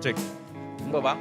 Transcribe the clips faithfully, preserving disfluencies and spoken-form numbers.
Cek. Enggo, Bang.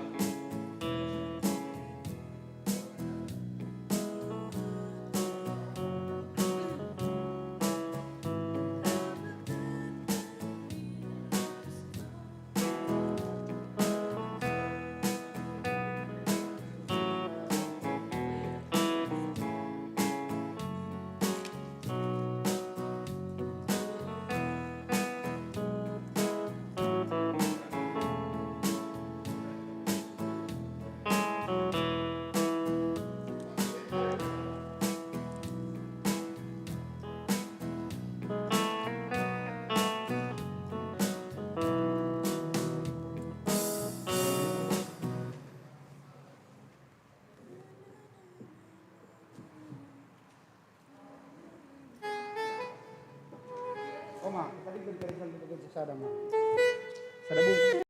Oma, tadi kan kari satu pakai sada, Ma. Sada bungkus.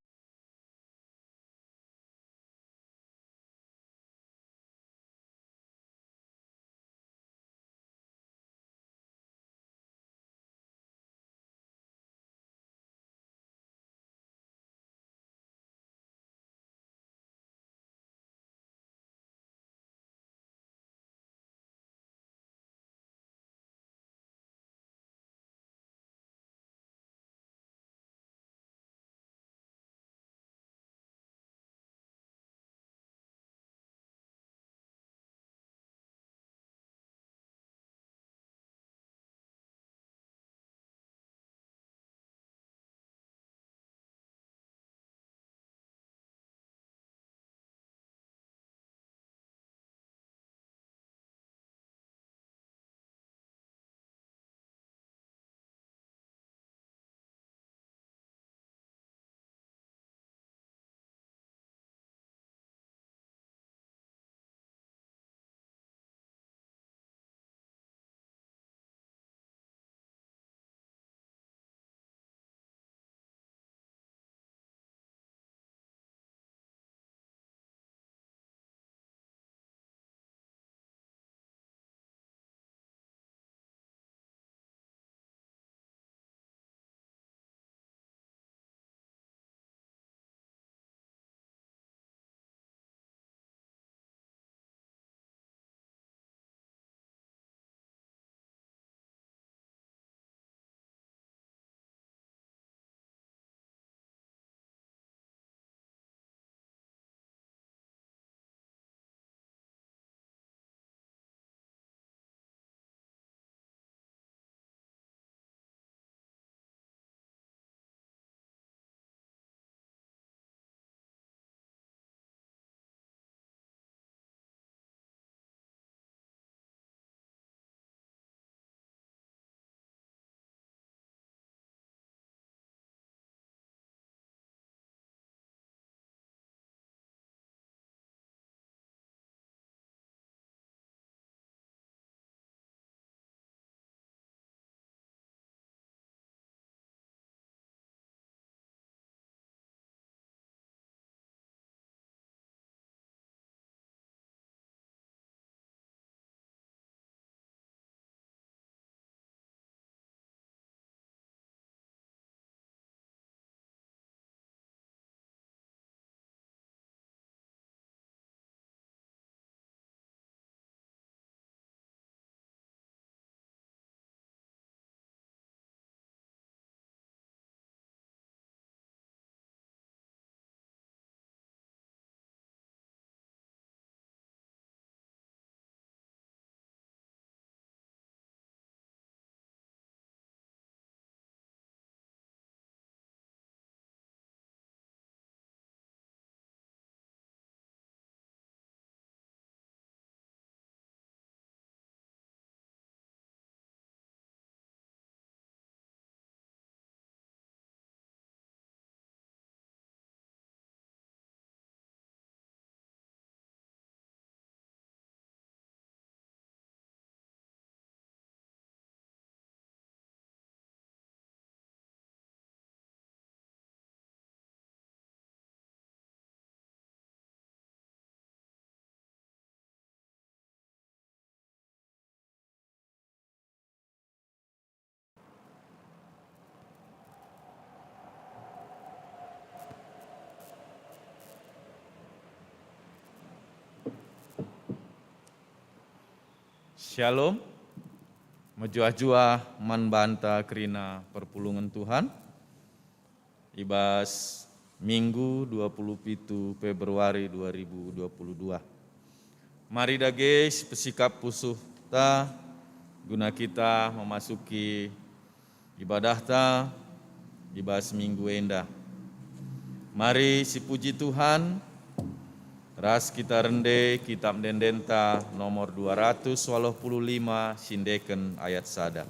Shalom. Mejuah-juah man banta kerina perpulungen Tuhan i bas Minggu dua puluh pitu Februari dua ribu dua puluh dua. Mari dage sipesikap pusuhta guna kita memasuki ibadahta i bas minggu enda. Mari sipuji Tuhan, ras kita rende Kitab Ende-endenta nomor dua ratus waluh puluh lima, siendeken ayat sada.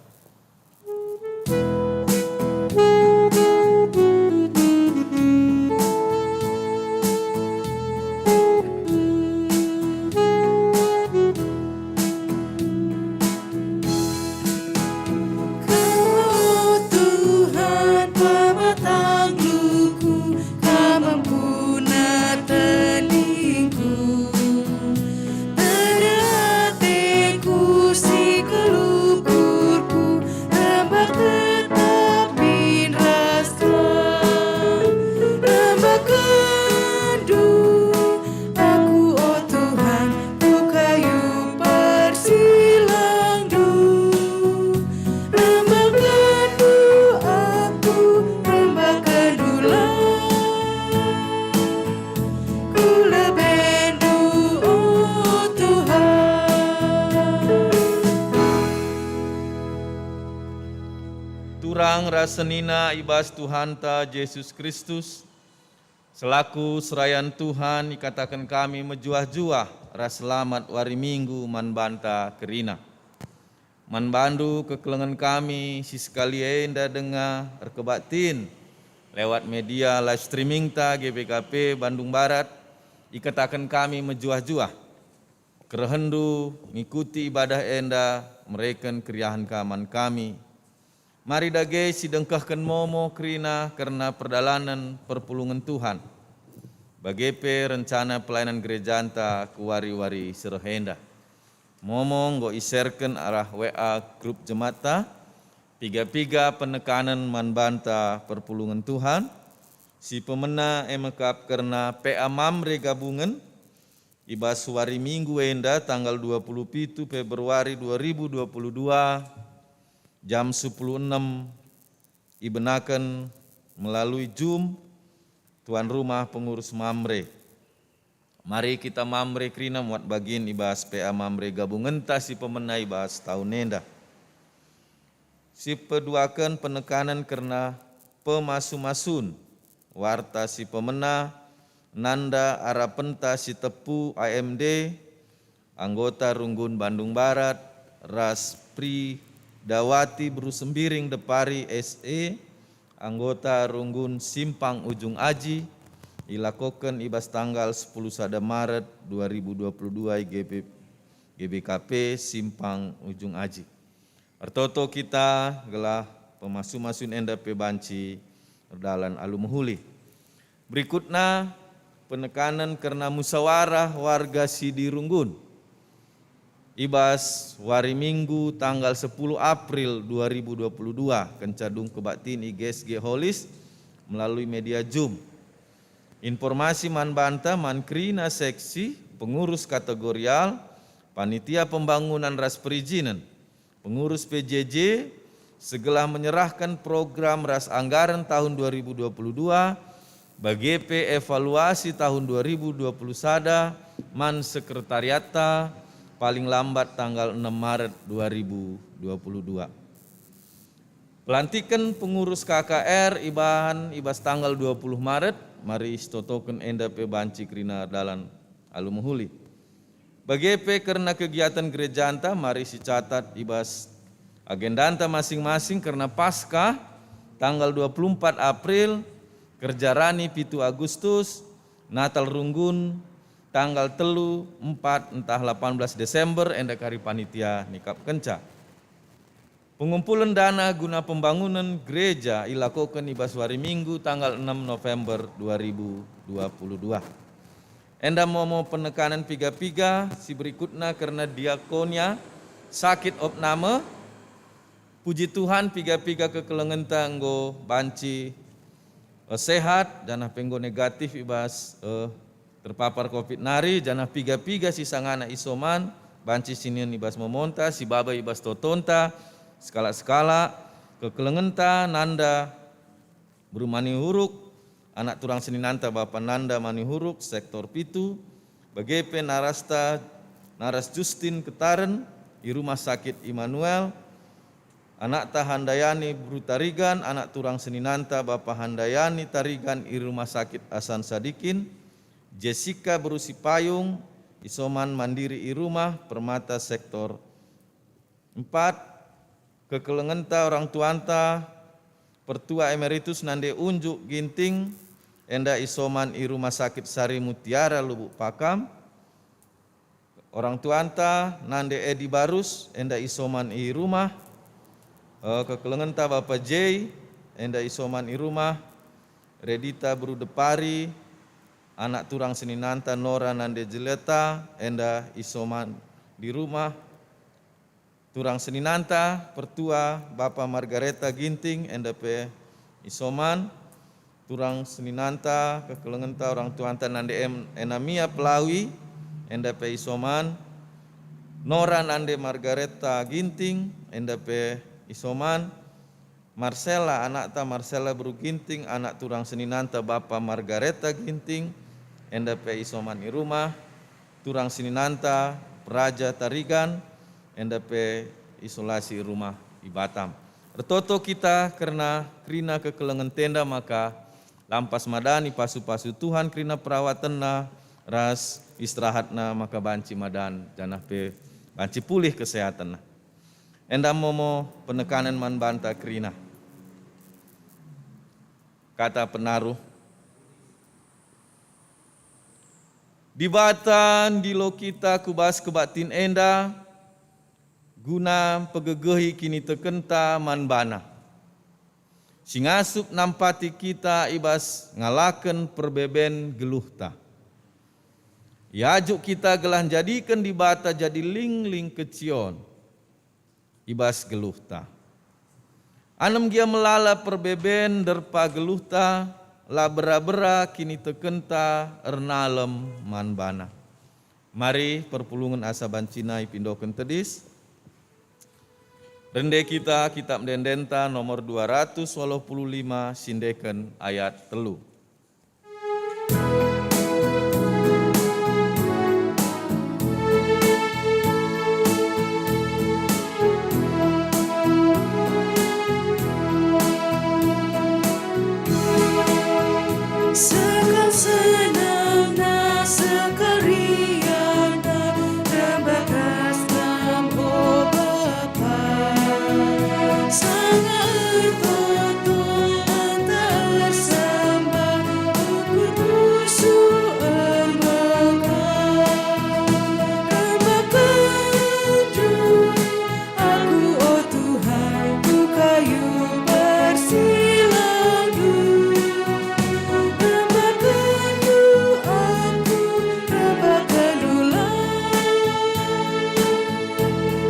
Kau Tuhan pematang luhurku, Kam empuna tendingku. Terateku si keluhurku, rembak tetap min ras Kam. Rembakenndu aku, o Tuhan, ku kayu persilangndu. Rembakenndu aku, rembakenndulah ku lebendu, o Tuhan. Turang ras senina i bas Tuhanta Jesus Kristus, selaku serayan Tuhan ikataken kami mejuah-juah ras selamat wari Minggu man banta kerina. Man bandu kekelengen kami si sekali enda denga erkebaktin lewat media live streamingta G B K P Bandung Barat, ikataken kami mejuah-juah. Kerehenndu ngikuti ibadah enda mereken keriahen ka man kami. Mari dage sidengkehken momo kerina kerna perdalanen perpulungen Tuhan, bage pe rencana pelayanan gerejanta ku wari-wari si reh enda. Momo enggo iserken arah W A grup jematta, piga-piga penekanen man banta perpulungen Tuhan, si pemena e mekap kerna P A Mamre Gabungen, i bas wari Minggu enda tanggal dua puluh pitu Februari dua ribu dua puluh dua, jam sepuluh enem, ibenaken melalui Zoom tuan rumah pengurus Mamre. Mari kita Mamre kerina muat bagin i bas P A Mamre Gabungenta si pemena i bas tahun enda. Sipeduaken penekanen kerna pemasu-masun, warta si pemena, nanda arapenta si tepu A M D, anggota Runggun Bandung Barat, ras Pri Dawati Beru Sembiring Depari S E, anggota Runggun Simpang Ujung Aji, ilakoken i bas tanggal sepuluh sada Maret dua ribu dua puluh dua i G B, G B K P Simpang Ujung Aji. Ertoto kita gelah pemasu-masun enda pe banci erdalan alu mehuli. Berikutna, penekanen kerna musawarah warga Sidi Runggun. I bas wari Minggu tanggal sepuluh April dua ribu dua puluh dua, kenca dung kebaktin i G S G Holis melalui media Zoom. Informasi man banta man kerina seksi, pengurus kategorial, panitia pembangunan ras perijinen. Pengurus P J J, segelah menyerahken program ras anggaren tahun dua ribu dua puluh dua, bage pe evaluasi tahun dua ribu dua puluh sada man sekretariatta paling lambat tanggal enem Maret dua ribu dua puluh dua. Pelantiken pengurus K K R ibahan i bas tanggal dua puluh Maret, mari sitotoken enda pe banci kerina dalan alu mehuli. Bage pe kerna kegiatan gerejanta mari sicatat i bas agendanta masing-masing kerna Paskah tanggal dua puluh empat April, kerja rani pitu Agustus, Natal Runggun tanggal telu, empat, ntah delapan belas Desember, enda kari panitia nikapkenca. Pengumpulen dana guna pembangunen gereja ilakoken i bas wari Minggu tanggal enem November dua ribu dua puluh dua. Enda momo penekanen piga-piga, si berikutna kerna diakonia sakit opname. Puji Tuhan, piga-piga kekelengenta enggo banci, eh, sehat, janah pe enggo negatif i bas, eh, terpapar covid nari, janah piga-piga si sangana isoman banci sinen i bas momonta, sibaba i bas totonta, sekalak-sekalak, kekelengenta nanda beru Manihuruk, anak turang seninanta bapa nanda Manihuruk, sektor pitu, bage pe narasta, naras Justin Ketaren i Rumah Sakit Immanuel, anakta Handayani beru Tarigan, anak turang seninanta bapa Handayani Tarigan i Rumah Sakit Hasan Sadikin, Jessica beru Sipayung, isoman mandiri i rumah Permata sektor empat, kekelengenta orang tuanta, Pertua Emeritus Nande Unjuk Ginting, enda isoman i Rumah Sakit Sari Mutiara Lubuk Pakam, orang tuanta, Nande Edi Barus, enda isoman i rumah, eh, kekelengenta Bapa J, enda isoman i rumah, Redita beru Depari, anak turang seninanta Nora Nande Jeleta, enda isoman di rumah, turang seninanta Pertua Bapa Margareta Ginting, enda pe isoman, turang seninanta kekelengenta orang tuanta Nande Em-, Enamia Pelawi, enda pe isoman, Nora Nande Margareta Ginting, enda pe isoman, Marcella, anakta Marcella beru Ginting, anak turang seninanta Bapa Margareta Ginting, enda pe isoman i rumah, turang seninanta Peraja Tarigan, enda pe isolasi i rumah i Batam. Ertoto kita kerna kerina kekelengenta enda maka lampas madani pasu-pasu Tuhan kerina perawatenna ras istirahatna maka banci madan janah pe banci pulih kesehatenna. Enda momo penekanen man banta kerina. Kata penaruh. Dibata ndilo kita ku bas kebaktin enda guna mpegegehi kinitekenta man baNa, si ngasup nampati kita i bas ngalaken perbeben geluhta. Iajuk kita gelah njadiken Dibata jadi lingling kecion i bas geluhta. Anem gia melala perbeben nderpa geluhta, la bera-bera kinitekenta ernalem man baNa. Mari perpulungen asa bancina ipindoken tedis. Rende kita Kitab Ende-endenta nomor dua ratus waluh puluh lima, siendeken ayat telu. Sekal senangna, sekal riahna, terbatas Kam, o Bapa. Sanga ertoto anta ersembah, ukurku su erbakan. Rembakenndu aku, o Tuhan, ku kayu persilangndu. Rembakenndu aku, rembakenndulah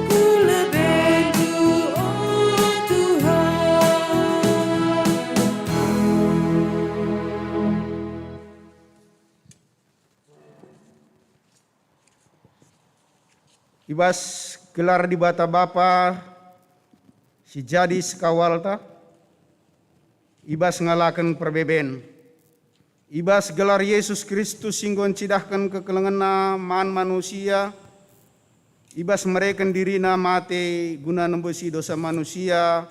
ku lebendu, o Tuhan. I bas gelar Dibata Bapa si jadi sekawalta, i bas ngalaken perbeben, i bas gelar Yesus Kristus si enggo ncidahken kekelengenNa man manusia, i bas mereken diriNa mate guna nembusi dosa manusia,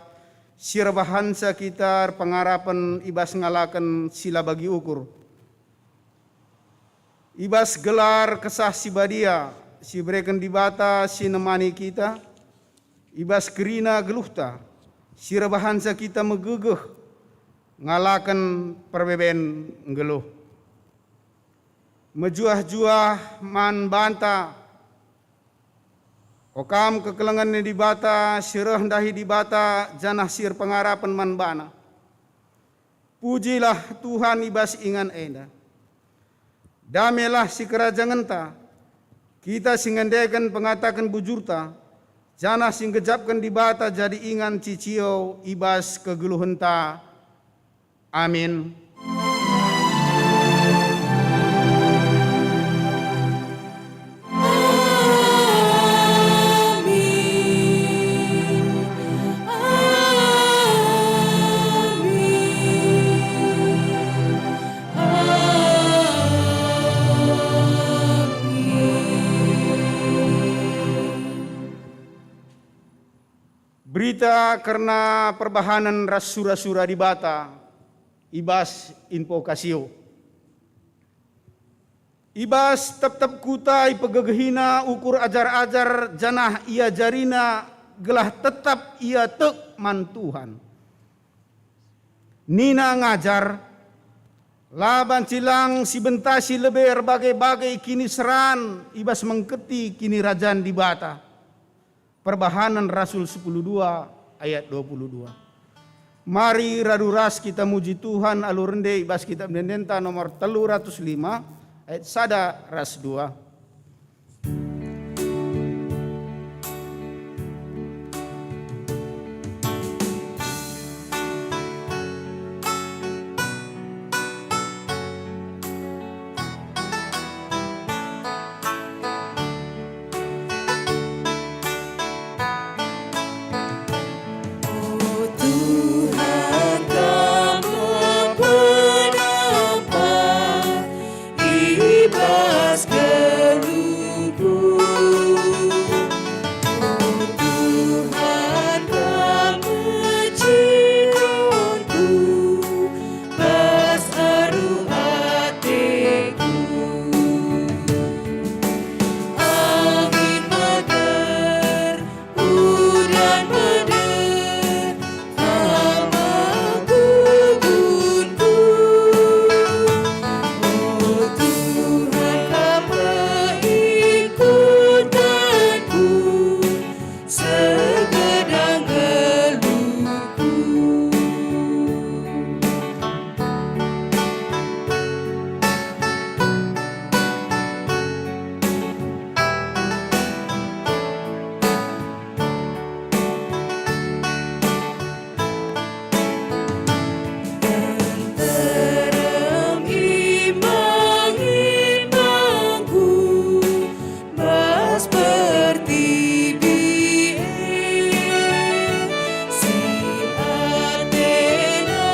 si erbahanca kita erpengarapen i bas ngalaken si la bagi ukur. I bas gelar Kesah Si Badia si ibereken Dibata si nemani kita, i bas kerina geluhta si erbahanca kita megegeh ngalaken perbeben nggeluh. Mejuah-juah man banta, o kam kekelengen ni Dibata si reh ndahi Dibata janah si erpengarapen man baNa. Pujilah Tuhan i bas ingan enda. Damelah sikerajangenta, kita si ngendeken pengataken bujurta, janah si nggejapken Dibata jadi ingan cicio i bas kegeluhenta. Amin. Berita kerna perbahanen ras sura-sura Dibata i bas Invokasio. I bas tep-tep kuta ipegegehina ukur ajar-ajar janah iajarina gelah tetap ia tek man Tuhan. Nina ngajar, "La banci lang sibentasi lebe erbage-bage kiniseran i bas mengketi Kinirajan Dibata." Perbahanen Rasul sepuluh dua ayat dua puluh dua. Mari radu ras kita muji Tuhan alu rende i bas Kitab Ende-Endenta nomor telu ratus lima ayat sada ras dua. O Tuhan, Kam me penampat i bas geluhku. O Tuhan, Kam me cidongku bas aru ateku. Angin meter, udan pedeh, Kam me gubunku. O Tuhan, Kam me ikutanku, segedang geluhku. Tenterem imang-imangku bas pertibi e, si atena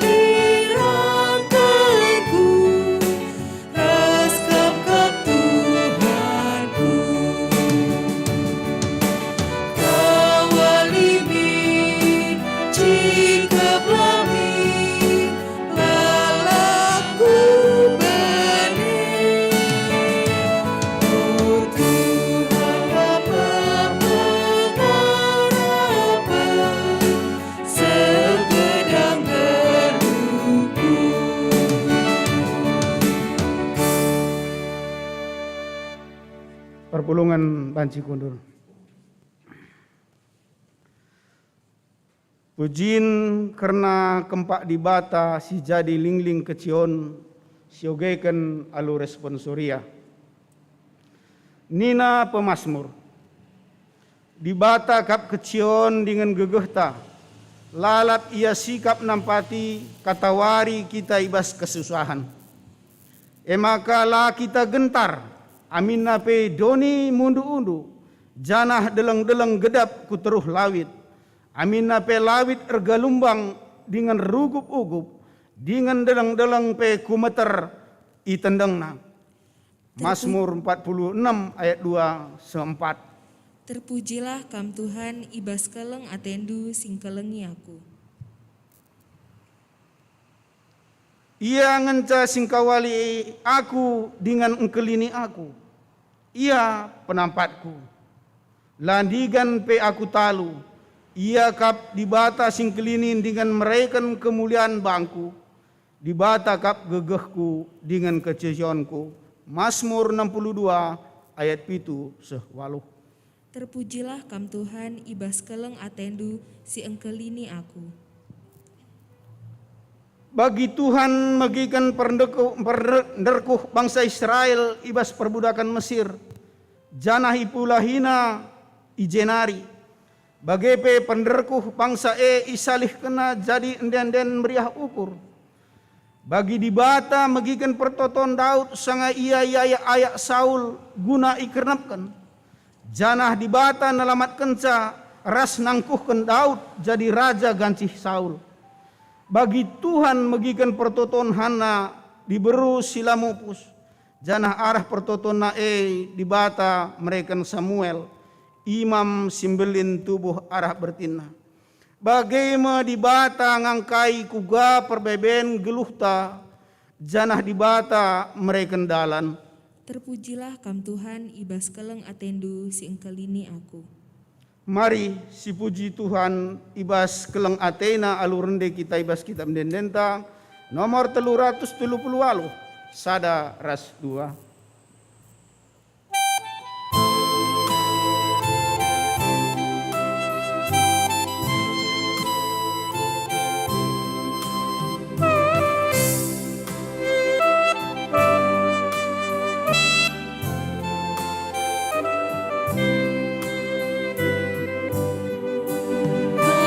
nirangkanku, ras Kam kap Tuhanku. Kawalimi, cikaplah mi, lalapku bene. O Tuhan, Kam me pengarapen, segedang geluhku. Perpulungen banci kundul. Pujin kerna kempak Dibata si jadi lingling kecion, siogeken alu responsoria. Nina pemasmur, "Dibata kap kecion dingen gegehta, lalap Ia sikap nampati katawari kita i bas kesusahen. E maka la kita gentar, aminna pe doni mundu-undu, janah deleng-deleng gedap ku teruh lawit, aminna pe lawit ergalumbang dingen rugup-ugup, dingen deleng-deleng pe ku meter itendengna." Terpu- Masmur empat puluh enam ayat dua seh empat. Terpujilah Kam Tuhan i bas keleng atendu si ngkelengi aku. Ia ngenca si ngkawali aku dingen ngkelini aku. Ia penampatku. La ndigan pe aku talu. Ia kap Dibata si ngkelini dingen mereken kemulian bangku. Dibata kap gegehku dingen kecionku. Masmur enam puluh dua ayat pitu seh waluh. Terpujilah Kam Tuhan i bas keleng atendu si engkelini aku. Bagi Tuhan megiken perndeku-, pernderkuh bangsa Israel i bas perbudaken Mesir, janah ipulahina i jenari. Bage pe pernderkuh bangsa e isalihkenna jadi ende-enden meriah ukur. Bagi Dibata megiken pertoton Daud sanga ia iayak-ayak Saul guna ikernepken. Janah Dibata nelamatkenca ras nangkuhken Daud jadi raja gancih Saul. Bagi Tuhan megiken pertoton Hanna diberu si la mupus, janah arah pertotonna e Dibata mereken Samuel Imam si mbelin tubuh arah bertinna. Bage me Dibata ngangkai kuga perbeben geluhta, janah Dibata mereken dalan. Terpujilah Kam, Tuhan, i bas keleng ateNdu si engkelini aku. Mari sipuji Tuhan i bas keleng ateNa alu rende kita i bas Kitab Ende-endenta, nomor telu ratus telu puluh waluh, sada ras dua.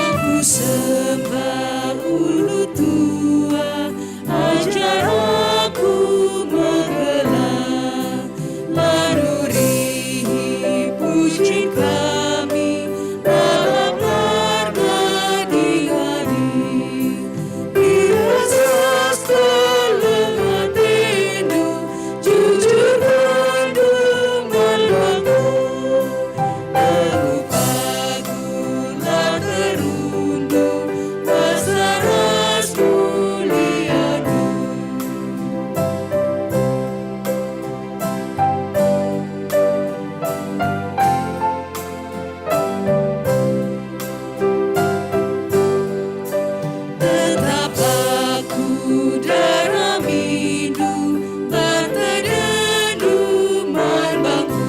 Aku sembah ulu tua, ajar aku menggelar, lanurihi puji kami, lalap ngarga di kami. Iasas keleng atendu, jujur kandungan aku. Aku pagu la terundung, basa ras muliandu. Tetap aku daramindu, bantedendu man bangku.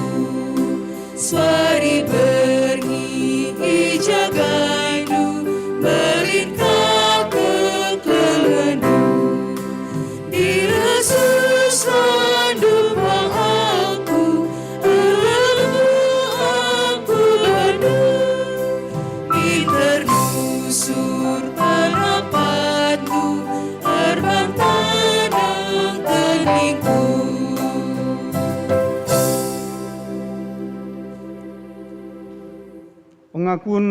Suari berngi ijagaindu, mbelin ka kekelengendu. Iasas kandungan aku, erlalu aku bandu. Minter nusur pendapat, erbanta nang keningku. Pengakun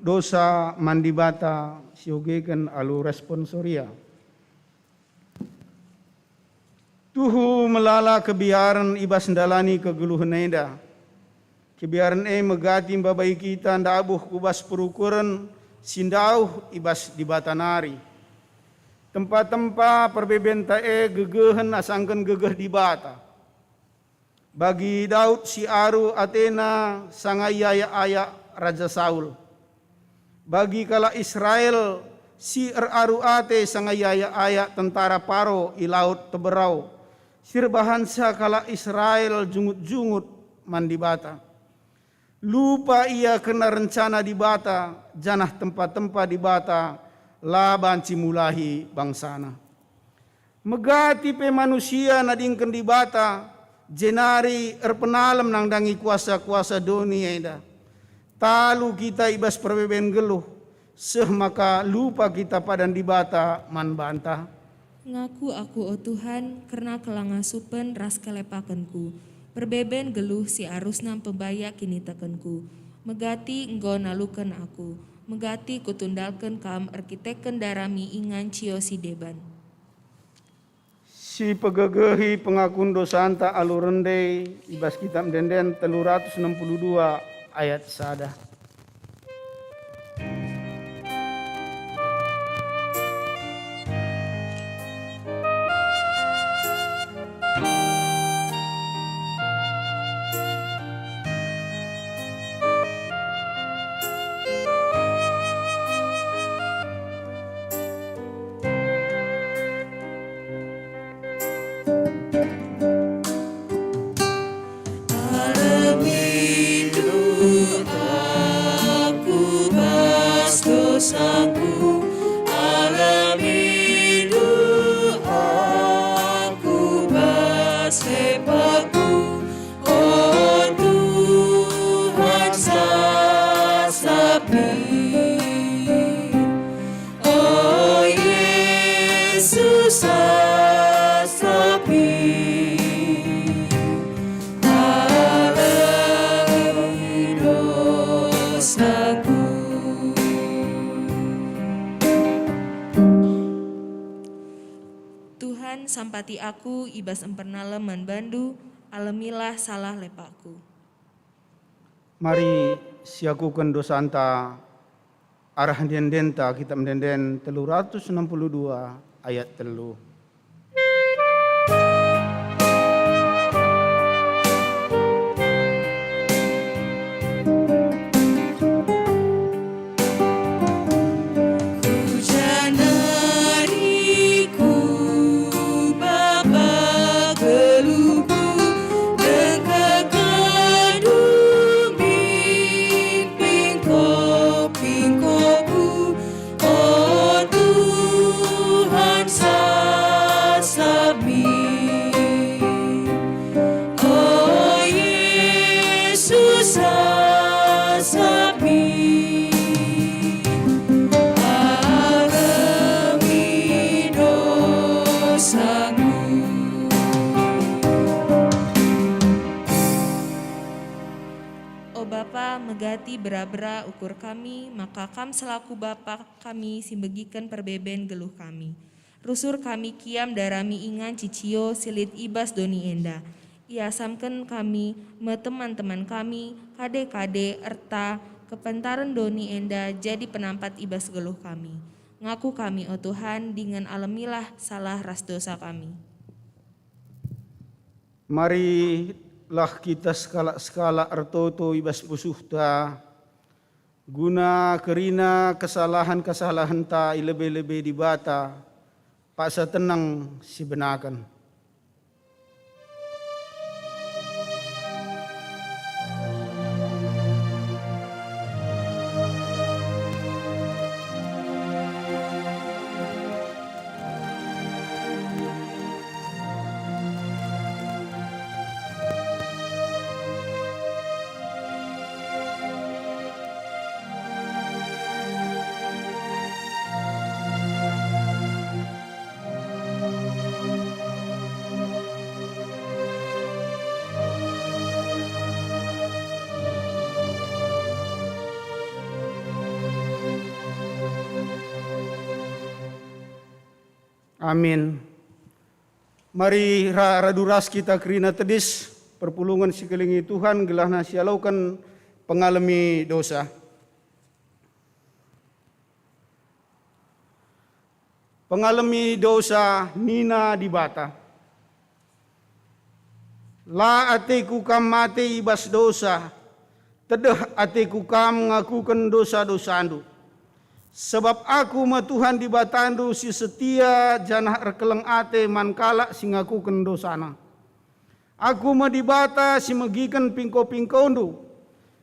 dosa man Dibata siogeken alu responsoria. Tuhu melala kebiaren i bas ndalani kegeluhen enda. Kebiaren e megati mbabai kita ndabuh ku bas perukuren si ndauh i bas Dibata nari. Tempa-tempa perbebenta e gegehen asangken gegeh Dibata. Bagi Daud si aru atena sanga iayak-ayak Raja Saul. Bagi kalak Israel si eraru ate sanga iayak-ayak tentara Paro i Laut Teberau, si erbahanca kalak Israel jungut-jungut man Dibata. Lupa ia kerna rencana Dibata, janah tempa-tempa Dibata la banci mulahi bangsaNa. Megati pe manusia nadingken Dibata, jenari erpenalem nandangi kuasa-kuasa doni enda. Talu kita i bas perbeben geluh, seh maka lupa kita padan Dibata man banta. Ngaku aku, o Tuhan, kerna kelangasupen ras kelepakenku, perbeben geluh si arusna mpebayak kinitekenku. Megati enggo naluken aku, megati kutundalken Kam erkiteken darami ingan cio si deban. Sipegegehi pengakun dosanta alu rende i bas Kitab Ende-enden telu ratus enam puluh dua ayat sada. Alemi aku bas dosaku, alemi aku bas lepakku, o Tuhan, sasapi. O Yesus, sasapi, alemi dosaku. Tuhan, sampati aku i bas mpernalem man bandu, alemilah salah lepakku. Mari siakuken dosanta arah ende-endenta, Kitab Ende-enden telu ratus enam puluh dua ayat telu. Ku ja nari ku Bapa geluhku, dengke kadungin pingko-pingkoku, o Tuhan, sasap min. O Yesus, sasap min, aremi dosaku. O Bapa, megati bera-bera ukur kami, maka Kam selaku Bapa kami si megiken perbeben geluh kami. Rusur kami kiam darami ingan cicio si lit i bas doni enda. Iasamken kami me teman-teman kami, kade-kade, erta kepentaren doni enda jadi penampat i bas geluh kami. Ngaku kami, o Tuhan, dingen alemilah salah ras dosa kami. Marilah kita sekalak-sekalak ertoto i bas pusuhta, guna kerina kesalahen-kesalahenta i lebe-lebe Dibata, paksa teneng sibenaken. Amin. Mari ra-, radu ras kita kerina tedis perpulungen si kelengi Tuhan, gelahna sialoken pengalemi dosa. Pengalemi dosa, nina Dibata. La ateKu kam mate i bas dosa, tedeh ateKu kam ngakuken dosa-dosandu. Sabap Aku me Tuhan Dibatandu si setia janah erkeleng ate man kalak si ngakuken dosana. Aku me Dibata si megiken pingko-pingkondu,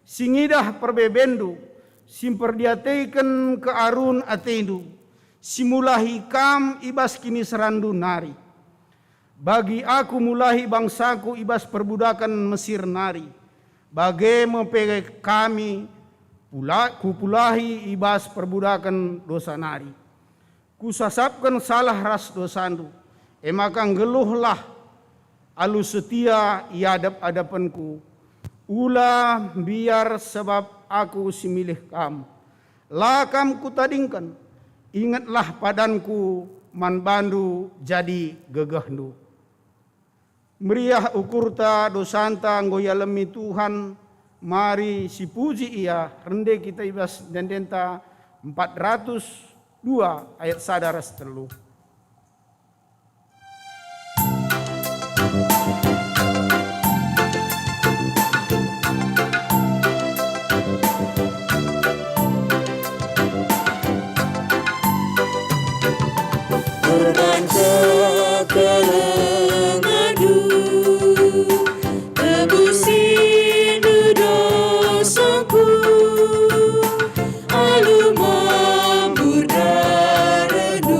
si ngidah perbebenndu, si mperdiateken kearun atendu, si mulahi kam i bas kiniseranndu nari. Bagi Aku mulahi bangsaKu i bas perbudaken Mesir nari, bage me pe kami pula-, Kupulahi i bas perbudaken dosa nari. Kusasapken salah ras dosandu, e maka nggeluhlah alu setia i adep-adepenKu. Ula mbiar, sabap Aku si milih kam. La kam Kutadingken, ingetlah padanKu man bandu jadi gegehndu. Meriah ukurta, dosanta enggo ialemi Tuhan, mari sipuji Ia. Rende kita i bas ende-endenta empat ratus dua ayat sada ras telu. Erban kekelengenNdu, tebusiNdu dosaku, alu mambur dareNdu,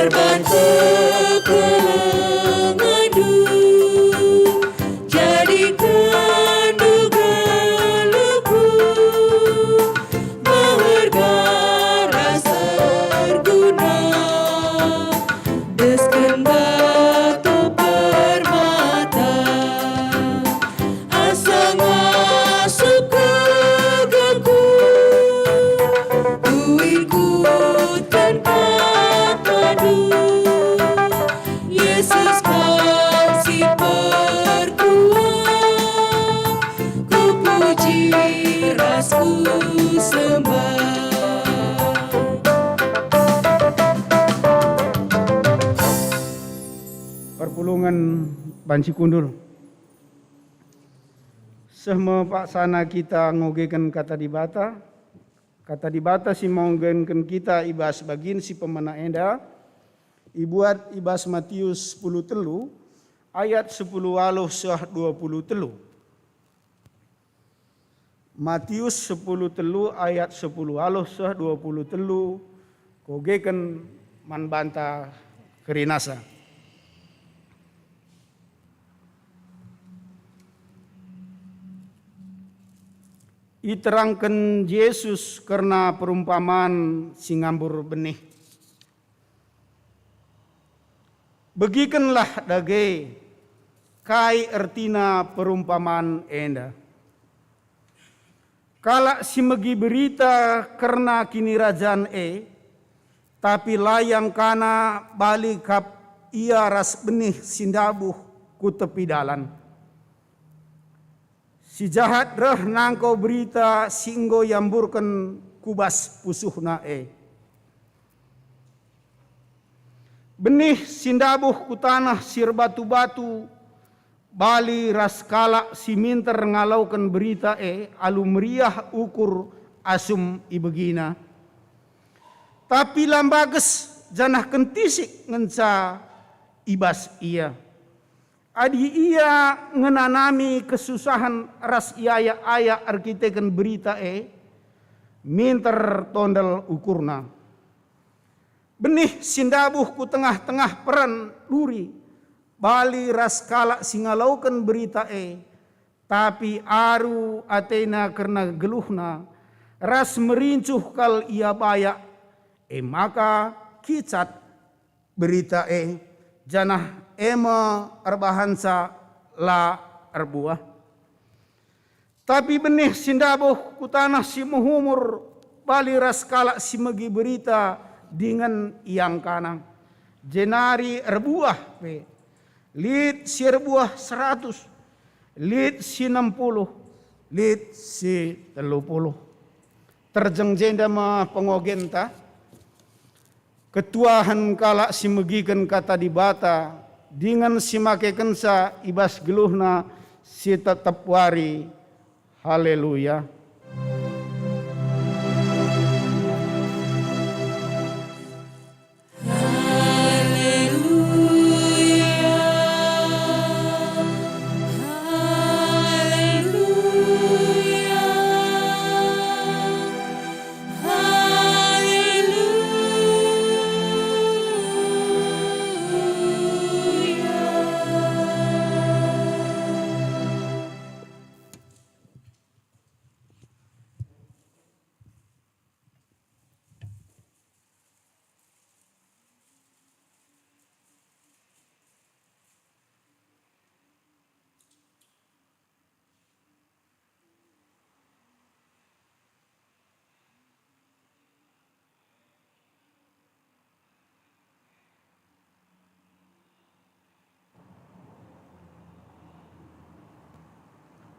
Erban kekelengendu, jadiken geluhku berharga ras erguna, desken batu permata. Asa ngasup kegeku, ku ikutken kataNdu. Yesus, Kam si perkuah, kupuji ras kusembah. Perpulungen banci kundul. Seh me paksana kita ngogeken Kata Dibata. Kata Dibata si manggenken kita i bas bagin si pemena enda ibuat i bas Matius sepuluh telu ayat sepuluh waluh seh dua puluh telu. Matius sepuluh telu ayat sepuluh waluh seh dua puluh telu, kogeken man banta kerinasa. Iterangken Jesus kerna perumpaman si ngambur benih. Begikenlah dage kai ertina perumpaman enda. Kalak si megi berita kerna kinirajan e, tapi la iangkana, bali kap ia ras benih si ndabuh ku tepi dalan. Si jahat reh nangko berita si enggo iamburken ku bas pusuhna e. Benih si ndabuh ku taneh si erbatu-batu, bali ras kalak si minter ngaloken berita e alu meriah ukur asum ibegina. Tapi la mbages, janah kentisik ngenca i bas ia. Adi ia ngenanami kesusahen ras iayak-ayak erkiteken berita e, minter tondel ukurna. Benih si ndabuh ku tengah-tengah peren duri, bali ras kalak si ngaloken berita e, tapi aru atena kerna geluhna, ras merincuh kal ia bayak, e maka kicat berita e, janah e me erbahanca la erbuah. Tapi benih si ndabuh ku taneh si mehumur bali ras kalak si megi berita dingen iangkana, jenari erbuah pe. Lit si erbuah seratus, lit si enem puluh, lit si telu puluh. Terjeng jenda me pengogenta. Ketuahen kalak si megiken Kata Dibata dingen si makekenca i bas geluhna si tetep wari. Haleluya!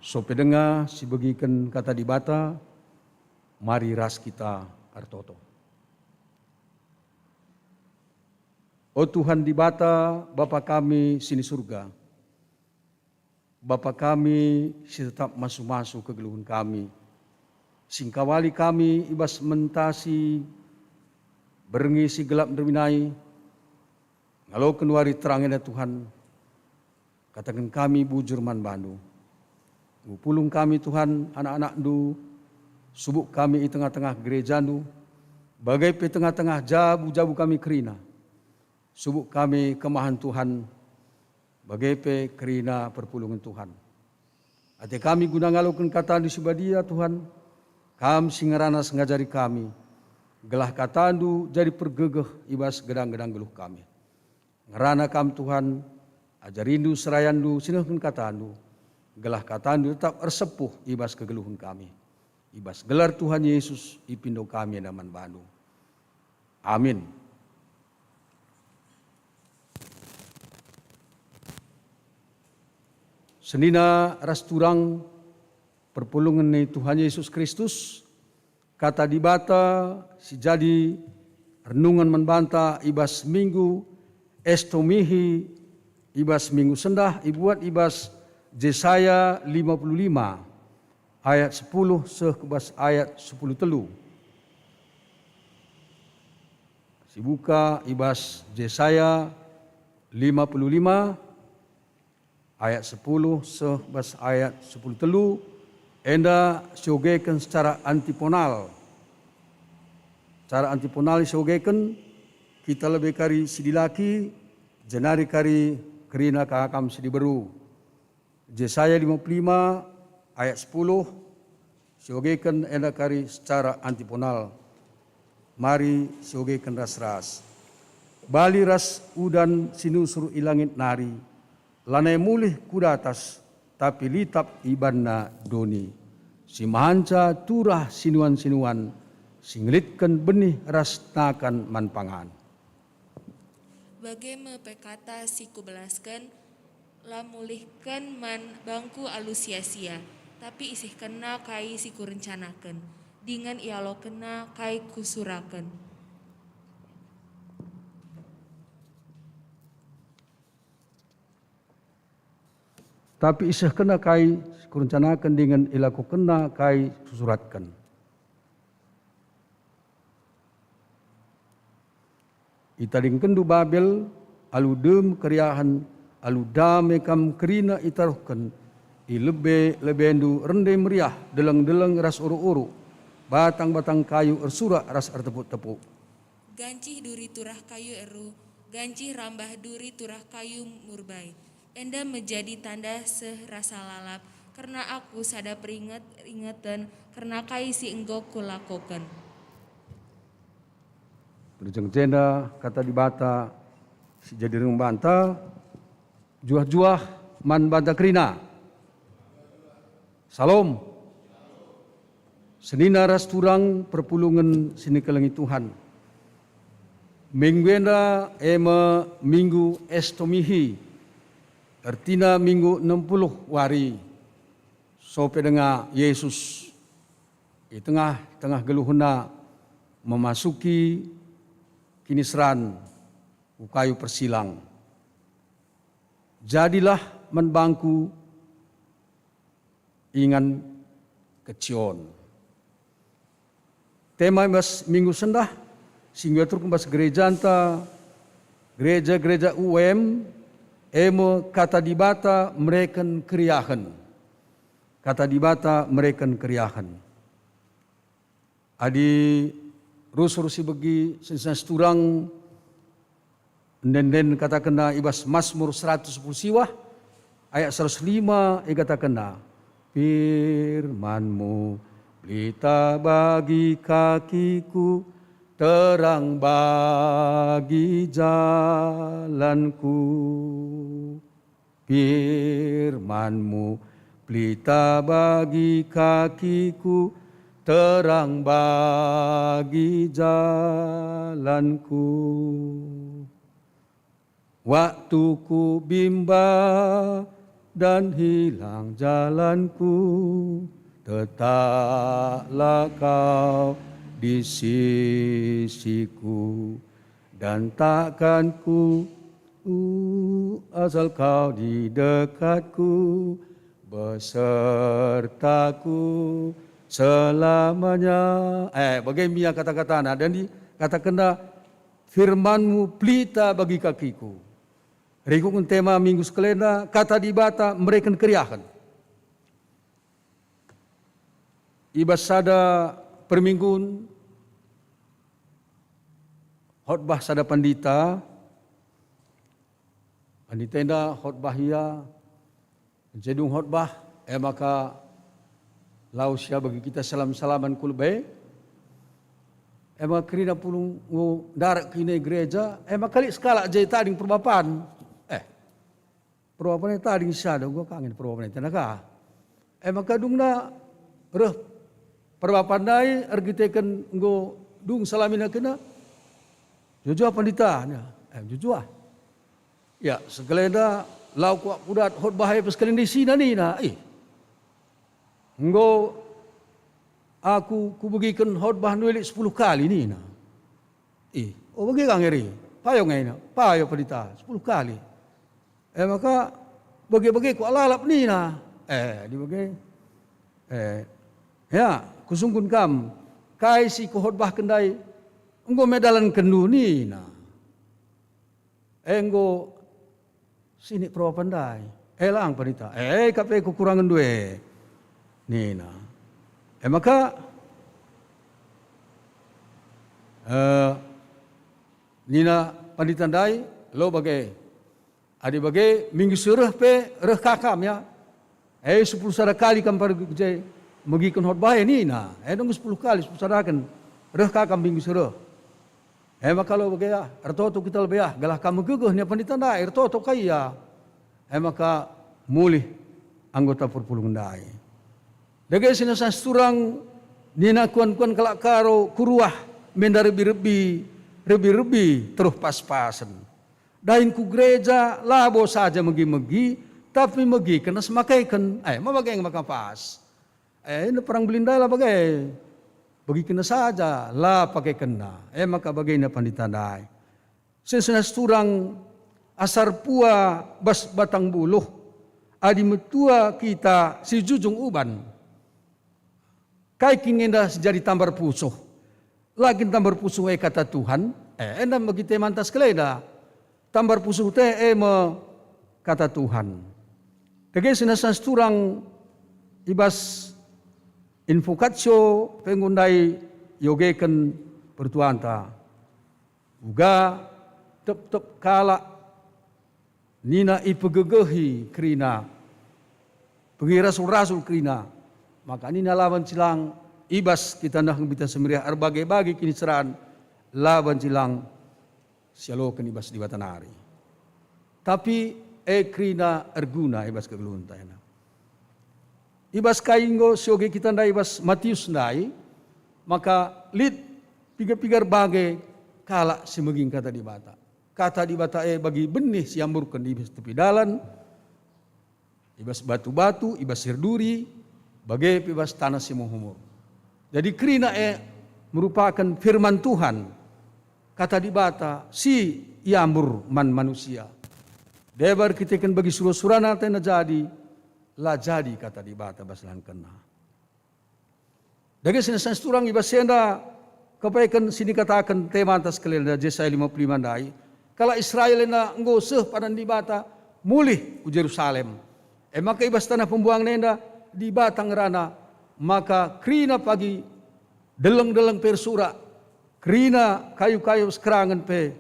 Sope denga si begiken Kata Dibata, mari ras kita ertoto. O Tuhan Dibata, Bapa kami si ni Surga, Bapa kami si tetap masu-masu kegeluhen kami, si engkawali kami i bas mentasi berngi si gelap nderminai, ngaloken wari terang enda Tuhan, kataken kami bujur man bandu. Enggo pulung kami Tuhan, anak-anakndu, subuk kami i tengah-tengah gerejandu, bage pe tengah-tengah jabu-jabu kami kerina. Subuk kami kemahen Tuhan, bage pe kerina perpulungen Tuhan. Ate kami guna ngaloken kataNdu si badia, Tuhan, Kam si ngeranas ngajari kami, gelah kataNdu jadi pergegeh i bas gedang-gedang geluh kami. Ngerana Kam, Tuhan, ajarindu serayandu si nehken kataNdu, gelah kataNdu tetap ersepuh i bas kegeluhen kami. I bas gelar Tuhan Yesus ipindo kami enda man baNdu. Amin. Senina ras turang perpulungen ni Tuhan Yesus Kristus, Kata Dibata si jadi renungen man banta i bas Minggu Estomihi, i bas Minggu Sendah, ibuat i bas Jesaya lima puluh lima ayat sepuluh seh ku bas ayat sepuluh telu. Sibuka i bas Jesaya lima puluh lima ayat sepuluh seh bas ayat sepuluh telu, enda siogeken secara antiponal. Secara antiponal siogeken, kita lebe kari si dilaki, jenari kari kerina kakam si diberu. Jesaya lima puluh lima ayat sepuluh, siogeken enda kari secara antiponal. Mari siogeken ras-ras. Bali ras udan si nusur i langit nari, lanai mulih ku datas, tapi litap ibanna doni. Si mahanca turah sinuan-sinuan, si ngelitken benih ras nakan man pangan. Bage me pe kata si kubelasken, la mulihken man bangku alu sia-sia, tapi isehkenna kai si kurencanaken, dingen ialokenna kai kusuraken. Tapi isehkenna kai si kurencanaken dingen ilakokenna kai kusuratken. Itadingkenndu Babel alu dem keriahen, alu dame kam kerina itaruhken, i lebe-lebendu rende meriah, deleng-deleng ras uruk-uruk, batang-batang kayu ersurak ras ertepuk-tepuk. Gancih duri turah kayu eru, gancih rambah duri turah kayu murbai. Enda me jadi tanda seh rasa lalap kerna aku, sada peringet-ringeten kerna kai si enggo kulakoken. Perjeng jenda kata Dibata si jadi rembanta, juah-juah man banta kerina. Salom. Senina ras turang perpulungen si nikelengi Tuhan. Minggu enda e me Minggu Estomihi, ertina minggu enem puluh wari. Sope denga Yesus i tengah-tengah geluhna memasuki kiniseran ku kayu persilang. Jadilah man bangku ingan kecion. Tema i bas Minggu Sendah si enggo iaturken bas gerejanta, gereja-gereja U M, e me Kata Dibata mereken keriahen. Kata Dibata mereken keriahen. Adi rusur si begi senina ras turang, ende-enden katakenna i bas Masmur seratus sepuluh siwah, ayat seratus lima ikatakenna, "FirmanMu pelita bagi kakiku, terang bagi jalanku." FirmanMu pelita bagi kakiku, terang bagi jalanku. Waktu ku bimbang dan hilang jalanku, tetaplah Kau di sisiku. Dan takkan ku, uh, asal Kau di dekatku, besertaku selamanya. Eh, bage me ia kata-katana, dan dikatakenna, "FirmanMu pelita bagi kakiku." Rikutken tema minggu sekalenda, Kata Dibata mereken keriahen. I bas sada perminggun, khotbah sada pandita, Nitenda khotbah ia, jedung khotbah, e maka lawes ia bagi kita salam-salaman ku lebe. E maka kerina pulung ndarat kerina i gereja, e maka lit sekalak je tading perbapan. Eh, perbapan e tading sada, enggo kangin perbapan e tenda ka. E maka dungna reh perbapan ndai erkiteken enggo dung salamina kena, "Juah-juah pandita," nina. Eh, "Juah-juah." Ya, sekalenda lau kuak kudat khotbah e pe sekalenda isina nina, "Ih, enggo aku kubegiken khotbah nuilik sepuluh kali," nina. "Ih, oh, bage ka ngeri? Payo nge," nina. "Payo, Pendeta, sepuluh kali." E maka, "Bage-bage kuak lalap," nina. Eh, dibage. Eh, ya, kusungkun kam, kai si kukhotbahken ndai enggo me dalankenndu, nina. Enggo sinik perbapan ndai. Eh, lang, Pendeta. Eh, ka pe kekurangenndu e, nina. E maka, eh, nina pandita ndai, "Lo bage. Adi bage, minggu si reh pe reh ka kam, ya. Eh, sepuluh sada kali kam pagi ku je megiken khotbah e," nina. Eh, dungna sepuluh kali, sepuluh sadaken, "Reh ka kam minggu si reh." E maka lo bage ah, ertoto kita lebe ah, gelah kam megegeh, nina pandita ndai, ertoto ka ia. E maka mulih anggota perpulungen ndai. Dage si nasa turang nina kuan-kuan kalak Karo, "Kuruah menda rebi-rebi, rebi-rebi teruh pas-pasen. Dahin ku gereja labo saja megi-megi, tapi megiken ras makeken." Eh, ma bage maka pas. Eh, enda perang belin ndai la bage. Begikenna saja, la pakekenna. Eh, maka bagena pandita ndai. Senina turang asar pua bas batang buluh, adi metua kita si jujung uban. Kai kin enda si jadi tambar pusuh? La kin tambar pusuh e kata Tuhan? Eh, enda megi tema ntah sekalenda. Tambar pusuh te e me kata Tuhan. Dage senina turang i bas Invocatio pe enggo ndai iogeken pertuanta. Uga tep-tep kalak nina ipegegehi kerina, pegi rasul-rasul kerina, maka nina la banci lang i bas kita neheng Berita Si Meriah erbage-bage kiniseran, la banci lang sialoken i bas Dibata nari. Tapi e kerina erguna i bas kegeluhenta ena. I bas kai enggo sioge kita ndai i bas Matius ndai, maka lit piga-piga erbage kalak si megiken Kata Dibata. Kata Dibata e bagi benih si iamburken i bas tepi dalan, i bas batu-batu, i bas sir duri, bage pe i bas taneh si muhumur. Jadi kerina e merupaken firman Tuhan, Kata Dibata si iambur man manusia. Deba erkiteken bagi sura-surana atena jadi, la jadi Kata Dibata bas dalankenna. Dage senina turang i bas enda kepeken si nikataken tema ntah sekalenda Jesaya lima puluh lima ndai, kalak Israel enda enggo seh padan Dibata mulih ku Jerusalem. E maka i bas taneh pembuangen enda Dibata ngerana, maka kerina pagi deleng-deleng pe ersurak, kerina kayu-kayu sekerangen pe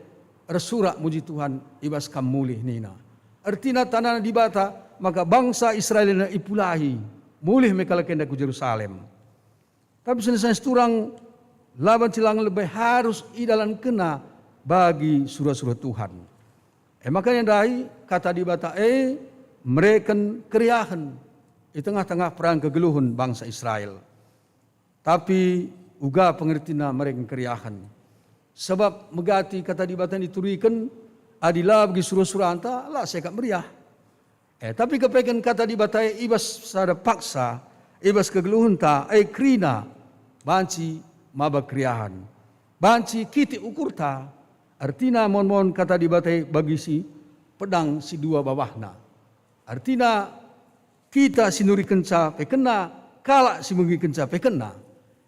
ersurak muji Tuhan i bas kam mulih nina. Ertina tanana Dibata maka bangsa Israel enda ipulahi, mulih me kalak enda ku Jerusalem. Tapi senina turang la banci lang lebe harus idalankenna bagi sura-sura Tuhan. E maka ndai Kata Dibata e mereken keriahen i tengah-tengah perang kegeluhen bangsa Israel. Tapi uga pengertina mereken keriahen. Sebab megati Kata Dibata ituriken, adi la bagi sura-suranta, la sekap meriah. Eh, tapi kepeken Kata Dibata e i bas sada paksa, i bas kegeluhenta, e kerina banci maba keriahen. Banci kitik ukurta, ertina mon-mon Kata Dibata e bagi si pedang si dua babahna. Ertina kita si nurikenca pe kena, kalak si megikenca pe kena.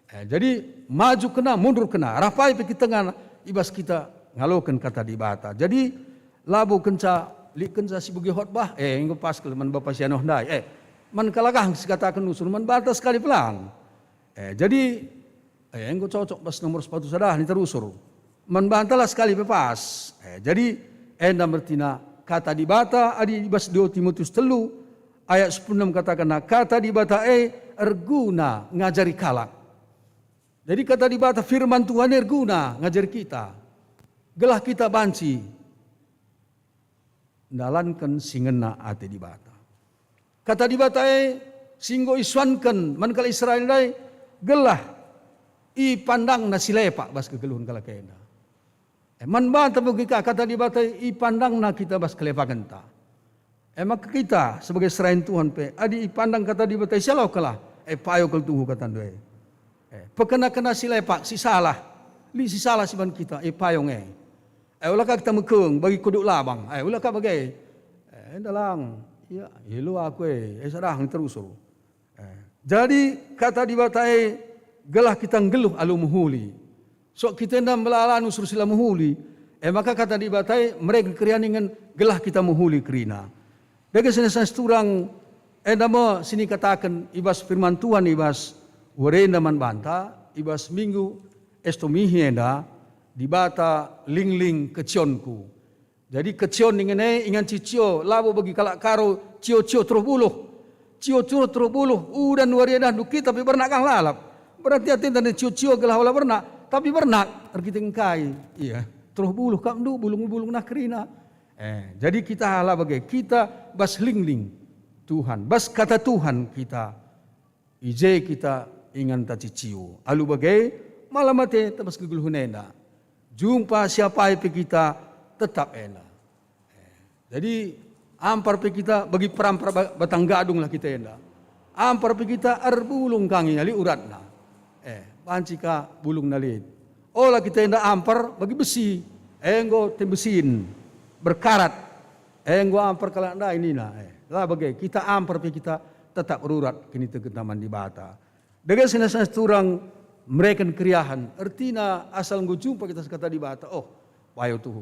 Eh, jadi maju kena, mundur kena, rapai pe kita ngana i bas kita ngaloken Kata Dibata. Jadi labo kenca lit kenca si begi khotbah, eh, enggo pas kal man bapa si anoh ndai. Eh, man kalak ah si kataken usul man banta sekali pe lang. Eh, jadi, eh, enggo cocok bas nomor sepatu sada ni terusur. Man banta la sekali pe pas. Eh, jadi enda mertina Kata Dibata adi i bas dua Timotius telu ayat sepuluh enem katakenna, "Kata Dibata e erguna ngajari kalak." Jadi Kata Dibata, firman Tuhan e erguna ngajari kita, gelah kita banci ndalanken si ngena ate Dibata. Kata Dibata e si enggo isuanken man kalak Israel ndai, gelah ipandangna si lepak bas kegeluhen kalak enda. E, man banta bagi ka Kata Dibata e ipandangna kita bas kelepakenta. E maka kita sebagai serayan Tuhan pe, adi ipandang Kata Dibata e, sialokenlah, e, payo kal tuhu katandu e. E, pekena-kena si lepak, si salah, lit si salah si ban kita, e, payo nge. E, ula ka kita mekeng bagi kuduk labang, e, ula ka bage. E, enda lang, ia, ilu aku e, e, sadahang terusur. E, jadi Kata Dibata e gelah kita nggeluh alu mehuli. Sok kita enda melala nusur si la mehuli, e maka Kata Dibata e mereken kerianingen gelah kita mehuli kerina. Dage senina siturang, enda me sinikataken i bas firman Tuhan i bas wari enda man banta, i bas minggu Estomihi enda, Dibata lingling kecionku. Jadi kecio ningen e ingan cicio, labo bagi kalak Karo cio-cio teruh buluh. Cio-cio teruh buluh, udan wari enda ndu kita pe bernak kang lalap. Berarti atenta cio-cio gelah ola bernak, tapi bernak erkiteken kai? Ia, teruh buluh kap ndu bulung-bulung nah kerina. E, jadi kita la bage, kita bas lingling Tuhan, bas Kata Tuhan kita. I je kita inganta cicio. Alu bage, malam ate tebas kegeluhen enda. Jumpa siapai pe kita, tetap enda. Jadi, ampar pe kita bagi perampar ba-, batang gadunglah kita enda. Ampar pe kita erbulung kangina lit uratna. Eh, banci ka bulungna lit. Ola kita enda ampar bagi besi, enggo tembesin, berkarat, enggo ampar kalak ndai nina, eh, la bage, kita ampar pe kita tetap rurat kinitekenta man Dibata. Dage senina siturang mereken keriahen, ertina asal enggo jumpa kita Kata Dibata, oh, payo tuhu.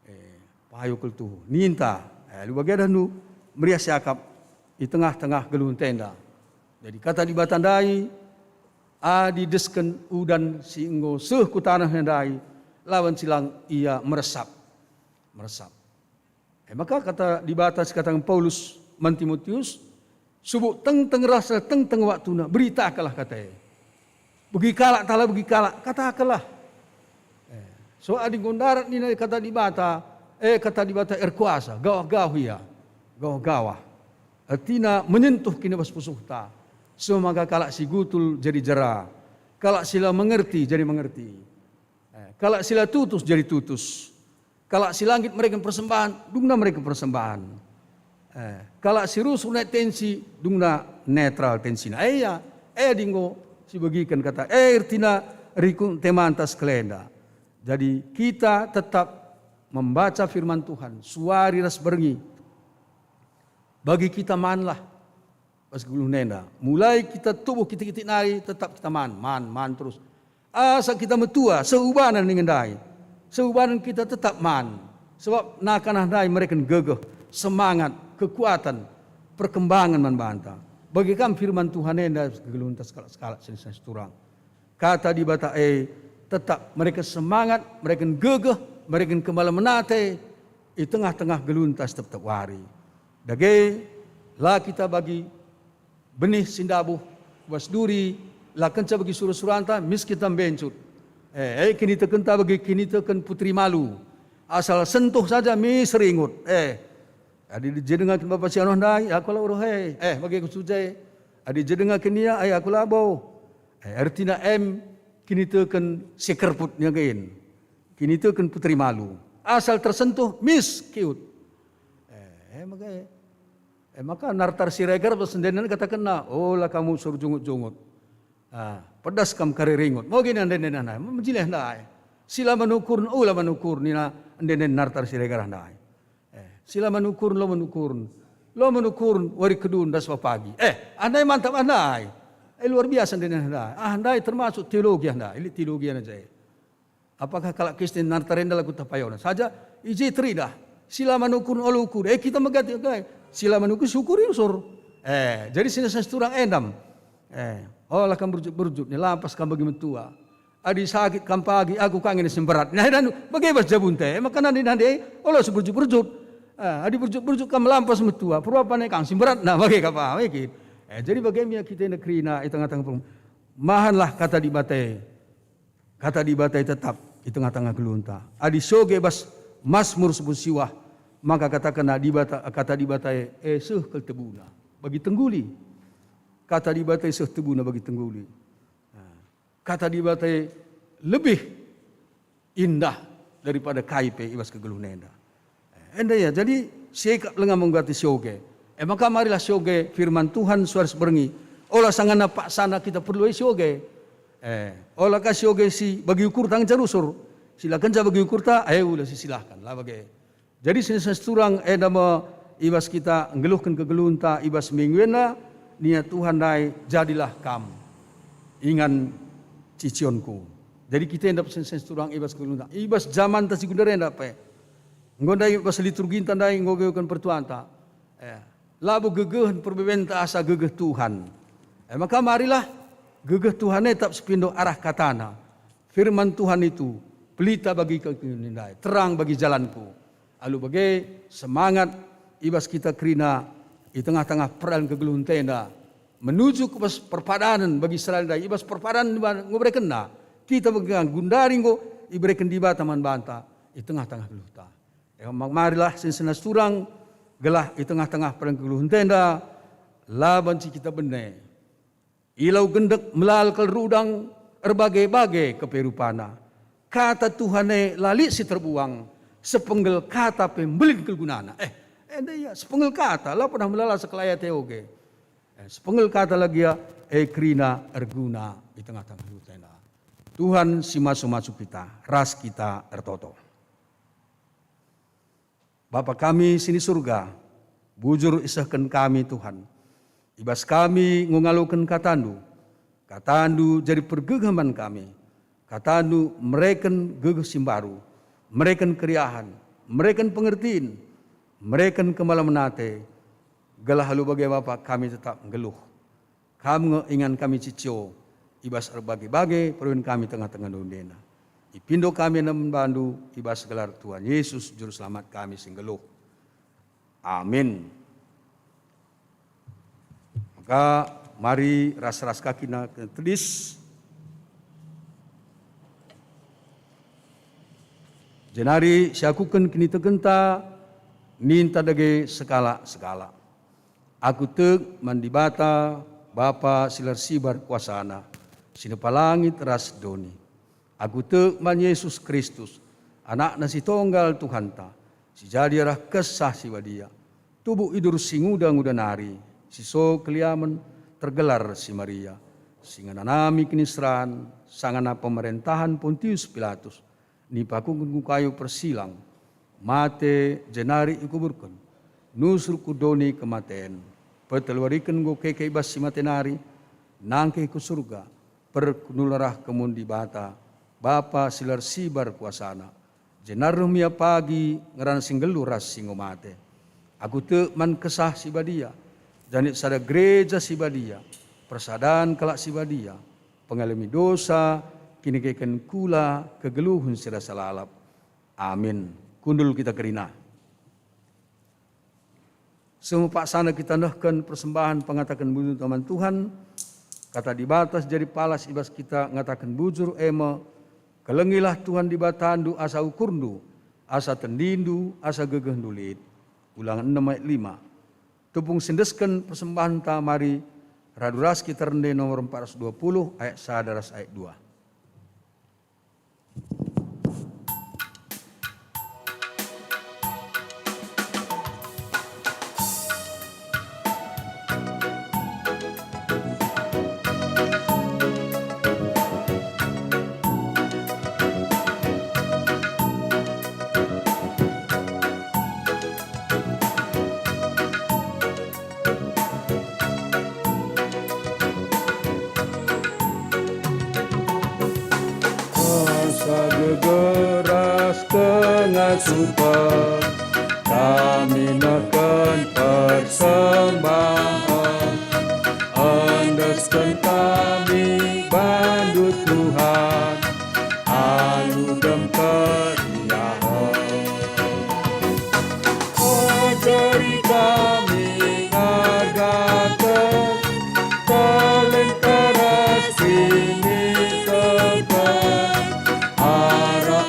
Eh, payo kal tuhu. Ninta, eh, alu bage dahndu meriah siakap i tengah-tengah geluhenta enda. Jadi Kata Dibata ndai, adi desken udan si enggo seh ku taneh ndai, la banci lang ia meresap. Meresap. E maka Kata Dibata si kataken Paulus man Timotius, subuk tengteng ras tengteng waktuna, beritakenlah kata e. Begi kalak tah la begi kalak, katakenlah. Eh, so adi enggo ndarat nina Kata Dibata, eh, Kata Dibata erkuasa, gawah-gawah ia, gawah-gawah. Ertina menyentuh kine bas pusuhta, seh maka kalak si gutul jadi jera, kalak si la mengerti jadi mengerti. Eh, kalak si la tutus jadi tutus. Kalak si la nggit mereken persembahen, dungna mereken persembahen. Eh, kalak si rusur naik tensi, dungna netral tensina. Eh, ya, eh, adi enggo sibegiken kata, eh, ertina rikut temanta sekalenda. Jadi, kita tetap membaca firman Tuhan, suari ras berngi. Bagi kita manlah. Bas geluh enda. Mulai kita tubuh kitik-kitik nari, tetap kita man, man, man terus. Asa kita metua, seh ubanen ningen ndai. Seh ubanen kita tetap man. Sebab naka nah ndai mereken gegeh, semangat, kekuatan, perkembangan man banta. Bagi kam firman Tuhan enda geluh enta sekalak-sekalak senina siturang. Kata Dibata e tetap mereken semangat, mereken gegeh, mereken kemalemen ate i tengah-tengah geluhenta setiap-tiap wari. Dage, la kita bagi benih si ndabuh bas duri, la kenca bagi sura-suranta, mis kita mbencut. Eh, eh, kinitekenta bagi kiniteken putri malu. Asal sentuh saja mis ringut. Eh, adi je dengaken bapa si anoh ndai, aku la uroh e. Eh, bage ku suje. Adi je dengaken ia, ai aku labo. Eh, ertina em kiniteken si kerput niagen. Kiniteken putri malu. Asal tersentuh, mis, kiut. Eh, eh, maka, eh, maka Nartar Siregar bas endenen katakenna, "Ola kam usur jungut-jungut. Ah, pedas kam kari ringut." Mogi nina endenen ndai, mejileh ndai. Si la man ukurna, ola man ukurna nina endenen Nartar Siregar ndai. Eh, si la man ukurna, lo man ukurna. Lo man ukurna, wari kedun ras pagi. Eh, ah ndai mantap ah ndai. Eh, luar biasa endenen ndai. Ah ndai termasuk teologi ah ndai, lit teologi ah ndai. Apakah kalak Kristen Nartar enda la kueteh payona? Saja i je teridah, "Si la man ukurna ola ukur." Eh, kita megati kai? Si la man ukur, si ukur usur. Eh, jadi senina siturang endam. Eh, ola kam berjut-berjut, nih lampas kam bagi metua. Adi sakit kam pagi, aku ka nge si mberat. Nah, dan bage bas jabunta e, maka nande-nande, ola si berjut-berjut. Ah, adi berjuk-berjuk kam lampas metua, perbapan e kang si beratna bage ka paham, e kin. Eh, jadi bage me ia kita enda kerina i tengah-tengah perpulungen. Mahanlah kata Dibata e. Kata Dibata e tetap i tengah-tengah geluhenta. Adi soge bas Masmur sepuluh siwah, maka katakenna Dibata, kata Dibata e, e seh kal tebuna bagi tengguli. Kata Dibata e seh tebuna bagi tengguli. Nah, kata Dibata e lebih indah daripada kai pe i bas kegeluhen enda. Enda ia, jadi si e kap lenga menggati sioge. E maka marilah sioge firman Tuhan suari si berngi. Ola sangana paksana kita perlu e sioge. Eh, ola ka sioge si bagi ukurta ngenca rusur. Si la kenca bagi ukurta, eh, ula sisilahken, la bage. Jadi senina turang enda me i bas kita nggeluhken kegeluhenta i bas minggu enda, nia Tuhan ndai, "Jadilah kam ingan cicionku." Jadi kita enda senina turang i bas kegeluhenta, i bas jamanta si gundar enda pe. Enggo ndai bas liturginta ndai enggo gegoken pertuanta. Eh, labo gegehen perbebenta asa gegeh Tuhan. Eh, maka marilah gegeh Tuhan e tetap sipindo arah katana. Firman Tuhan itu pelita bagi kaki ndai, terang bagi jalanku. Alu bage, semangat i bas kita kerina i tengah-tengah perdalan kegeluhenta enda, menuju ku bas perpadanen bagi Israel ndai, i bas perpadanen enggo berekenna. Kita bage gundari enggo ibereken Dibata man banta i tengah-tengah geluhta. E, ma-, marilah senina turang, gelah i tengah-tengah perang kegeluhenta enda, la banci kita bene. I lau gendek melal kal rudang, erbage-bage kepe rupana. Kata Tuhan e la lit si terbuang, sepenggel kata pe mbelin kal gunana. Eh, enda ia, sepenggel kata, la pernah melala sekalai ate oge. Eh, sepenggel kata lagi ia, e kerina erguna i tengah-tengah geluhenta enda. Tuhan si masu-masu kita, ras kita ertoto. Bapa kami si ni Surga, bujur isehken kami, Tuhan. I bas kami enggo ngaloken kataNdu. KataNdu jadi pergegeh man kami. KataNdu mereken gegeh si mbaru, mereken keriahen, mereken pengertin, mereken kemalemen ate, gelah alu bage Bapa kami tetap nggeluh. Kam nge ingan kami cicio, i bas erbage-bage peruhen kami tengah-tengah doni enda. Ipindo kami enda man bandu, i bas gelar Tuhan Yesus, Juru Selamat kami si nggeluh. Amin. Maka mari ras-ras kakina ke tedis. Jenari siakuken kinitekenta ninta dage sekalak-sekalak. Aku tek man Dibata, Bapa si la ersibar kuasaNa, si nepa langit ras doni. Aku tek man Jesus Kristus, AnakNa si Tonggal Tuhanta, si jadi arah Kesah Si Badia, tubuh i Durus si Nguda-nguda nari, si so keliamen, tergelar si Maria, si ngenanami kiniseran, sangana pemerentahen Pontius Pilatus, nipakuken ku kayu persilang, mate jenari ikuburken, nusur ku doni kematen. Peteluariken enggo keke i bas si mate nari, nangkih ku Surga, perkundul arah kemun Dibata, Bapa si la ersibar kuasaNa. Jenari reh me Ia pagi ngerana si nggeluh ras si enggo mate. Aku tek man Kesah Si Badia, janit sada gereja si badia, persadan kalak si badia, pengalemi dosa, kiniteken kula, kegeluhen si rasa lalap. Amin. Kundul kita kerina. Seh me paksana kita nehken persembahen pengataken bujur man Tuhan, kata Dibata si jadi palas i bas kita ngataken bujur e me, "Kelengilah Tuhan Dibatandu asa ukurndu, asa tendindu, asa gegehndu lit." Ulangen enem ayat lima. Tupung si endesken persembahenta mari radu ras kita rende nomor empat ratus dua puluh ayat sada ras ayat dua. Asa gegeras tengah sumpah, kami nehken persembahen. Endesken kami bandu Tuhan, alu dem keriahen.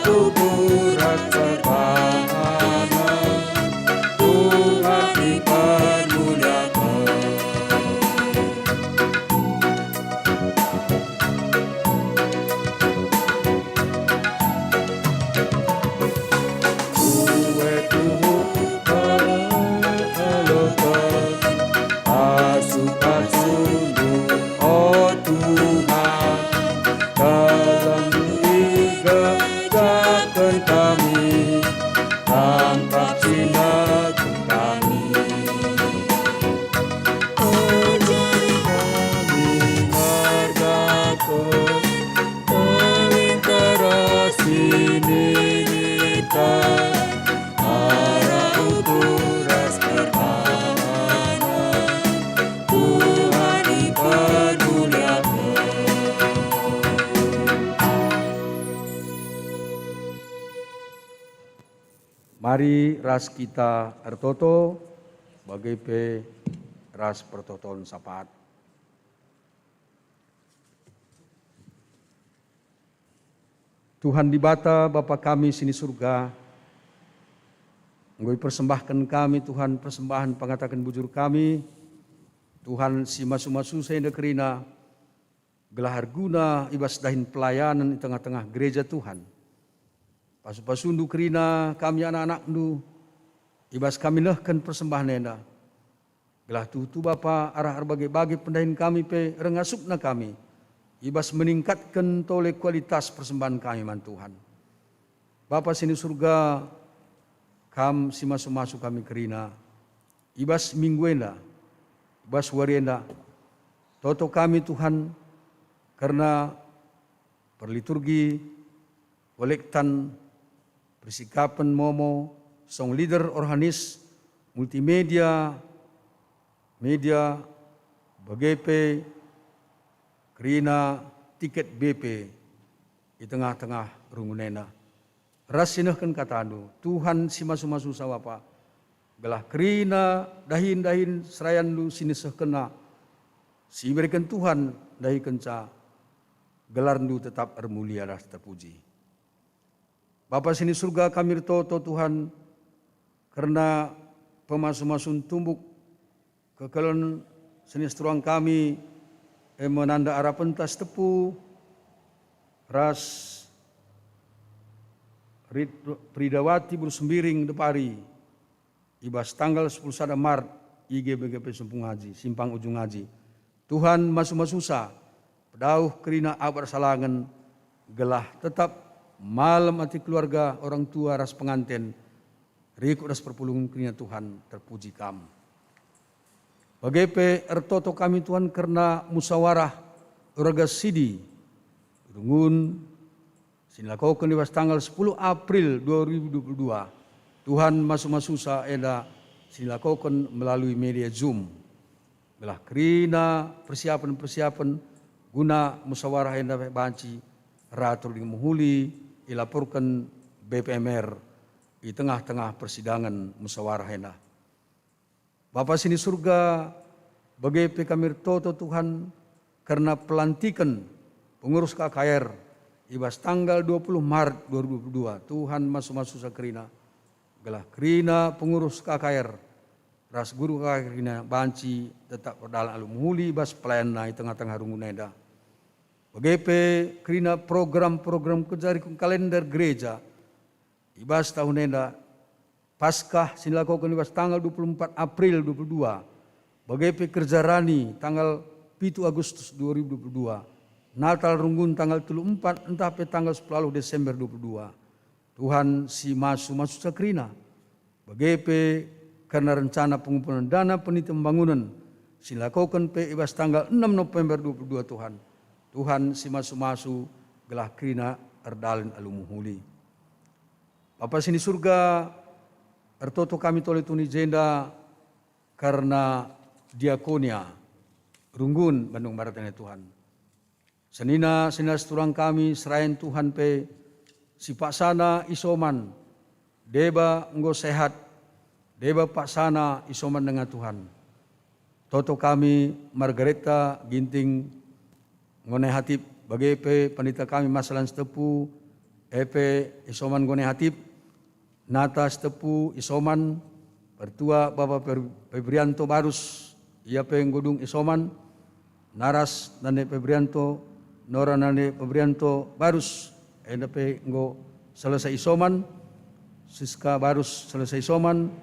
Syukur ras perbahanen, Tuhan dipermuliaken. Kue tuhu peloken, pasu-pasundu, o Tuhan, keleng igejaken kami, tangkap si neken kami. Kami ngargaken, terlingkara si nininta, arah ukur ras pertahanen, Tuhan ipermuliaken. Mari ras kita ertoto, bage pe ras pertoton sapat. Tuhan Dibata, Bapa kami si ni Surga, enggo ipersembahken kami, Tuhan, persembahen pengataken bujur kami, Tuhan, si masu-masu si enda kerina, gelah erguna i bas dahin pelayanen i tengah-tengah gereja Tuhan. Pasu-pasundu kerina kami anak-anakndu, i bas kami nehken persembahen enda. Gelah tuhu-tuhu Bapa arah erbage-bage pendahin kami pe rengasupna kami, i bas meningkatken tole kualitas persembahen kami man Tuhan. Bapa si ni Surga, Kam si masu-masu kami kerina, i bas minggu enda, i bas wari enda, toto kami, Tuhan, kerna perliturgi, kolektan, persikapen momo, song leader, organis, multimedia, media, bage pe kerina tiket B P i tengah-tengah rungun enda. Ras si nehken katandu, Tuhan si masu-masu Bapa, gelah kerina dahin-dahin serayanNdu si nisehkenna, si ibereken Tuhan ndahikenca, gelarNdu tetap ermulia ras terpuji. Bapa si ni Surga, kami ertoto, Tuhan, kerna pemasu-masun tumbuk kekelen senina si turang kami, e me nanda arapenta si tepu ras Rid-, Peridawati Bulu Sembiring Depari, i bas tanggal sepuluh sada Maret i G B K P Sumpung Aji, Simpang Ujung Aji. Tuhan, masu-masusa, pedauh kerina abar salangen, gelah tetap malem ate keluarga, orang tua ras penganten, rikut ras perpulungen kerina Tuhan, terpuji Kam. Bage pe ertoto kami, Tuhan, kerna musawarah keluarga sidi, runggun, si nilakoken i bas tanggal sepuluh April dua ribu dua puluh dua, Tuhan, masu-masusa enda si nilakoken melalui media Zoom. Gelah kerina persiapen-persiapen guna musawarah enda banci ratur dingen mehuli ilaporken B P M R i tengah-tengah persidangen musawarah enda. Bapa si ni Surga, bage pe kami ertoto, Tuhan, kerna pelantiken pengurus K K R i bas tanggal dua puluh Maret dua ribu dua puluh dua. Tuhan, masu-masusa kerina, gelah kerina pengurus K K R ras guru K K R kerina banci tetap erdalan alu mehuli i bas pelayanenna i tengah-tengah rungun enda. Bage pe kerina program-program kerja rikut kalender gereja i bas tahun enda, Paskah si nilakoken i bas tanggal dua puluh empat April dua puluh dua, bage pe kerja rani tanggal pitu Agustus dua ribu dua puluh dua, Natal runggun tanggal telu empat ntah pe tanggal sepuluh Desember dua puluh dua. Tuhan si masu-masusa kerina, bage pe kerna rencana pengumpulan dana peniti pembangunen si nilakoken pe i bas tanggal enam November dua puluh dua, Tuhan. Tuhan si masu-masu gelah kerina erdalan alu mehuli. Bapa si ni Surga, ertoto kami tole tuni jenda kerna diakonia runggun Bandung Barat enda, Tuhan. Senina-senina si turang kami serayan, Tuhan, pe si paksana isoman, deba enggo sehat, deba paksana isoman denga, Tuhan. Toto kami Margareta Ginting Ngone Hatip, bage pe pendeta kami Marselan Sitepu, e pe isoman enggo nehatip, Nata Sitepu isoman, Pertua Bapa Per-, Febrianto Barus, ia pe enggo dung isoman, Naras Nande Febrianto, Nora Nande Febrianto Barus, enda pe enggo selesai isoman, Siska Barus selesai isoman,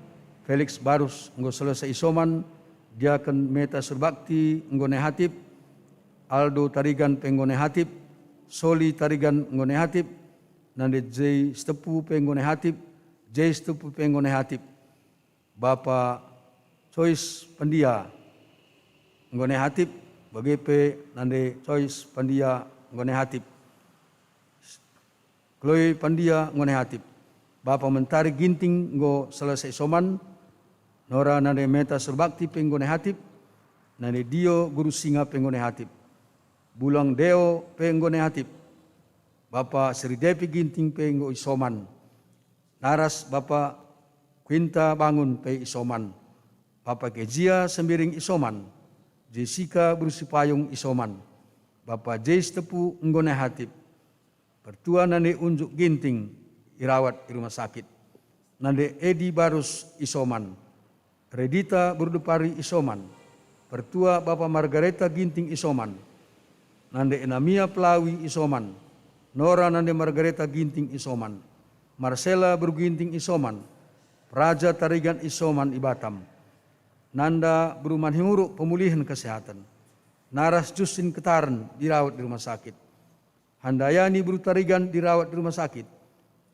Felix Barus enggo selesai isoman, Diaken Meta Surbakti enggo nehatip, Aldo Tarigan pe enggo nehatip, Soli Tarigan enggo nehatip, Nande Jei Sitepu pe enggo nehatip, Jei Sitepu pe enggo nehatip. Bapa Joyce Pandia enggo nehatip, bage pe Nande Joyce Pandia enggo nehatip. Chloe Pandia enggo nehatip. Bapa Mentari Ginting enggo selesai isoman, Nora Nande Meta Surbakti pe enggo nehatip, Nande Dio Guru Singa pe enggo nehatip. Bulang Deo pe enggo nehatip. Bapa Seri Depi Ginting pe enggo isoman. Naras Bapa Quinta Bangun pe isoman. Bapa Kezia Sembiring isoman. Jessica Beru Sipayung isoman. Bapa Jei Sitepu enggo nehatip. Pertua Nande Unjuk Ginting irawat i rumah sakit. Nande Edi Barus isoman. Redita Berdepari isoman. Pertua Bapa Margareta Ginting isoman. Nande Enamia Pelawi isoman. Nora Nande Margareta Ginting isoman. Marcella Beru Ginting isoman. Peraja Tarigan isoman i Batam. Nanda Beru Manihuruk pemulihen kesehatan. Naras Justin Ketaren dirawat di rumah sakit. Handayani Beru Tarigan dirawat di rumah sakit.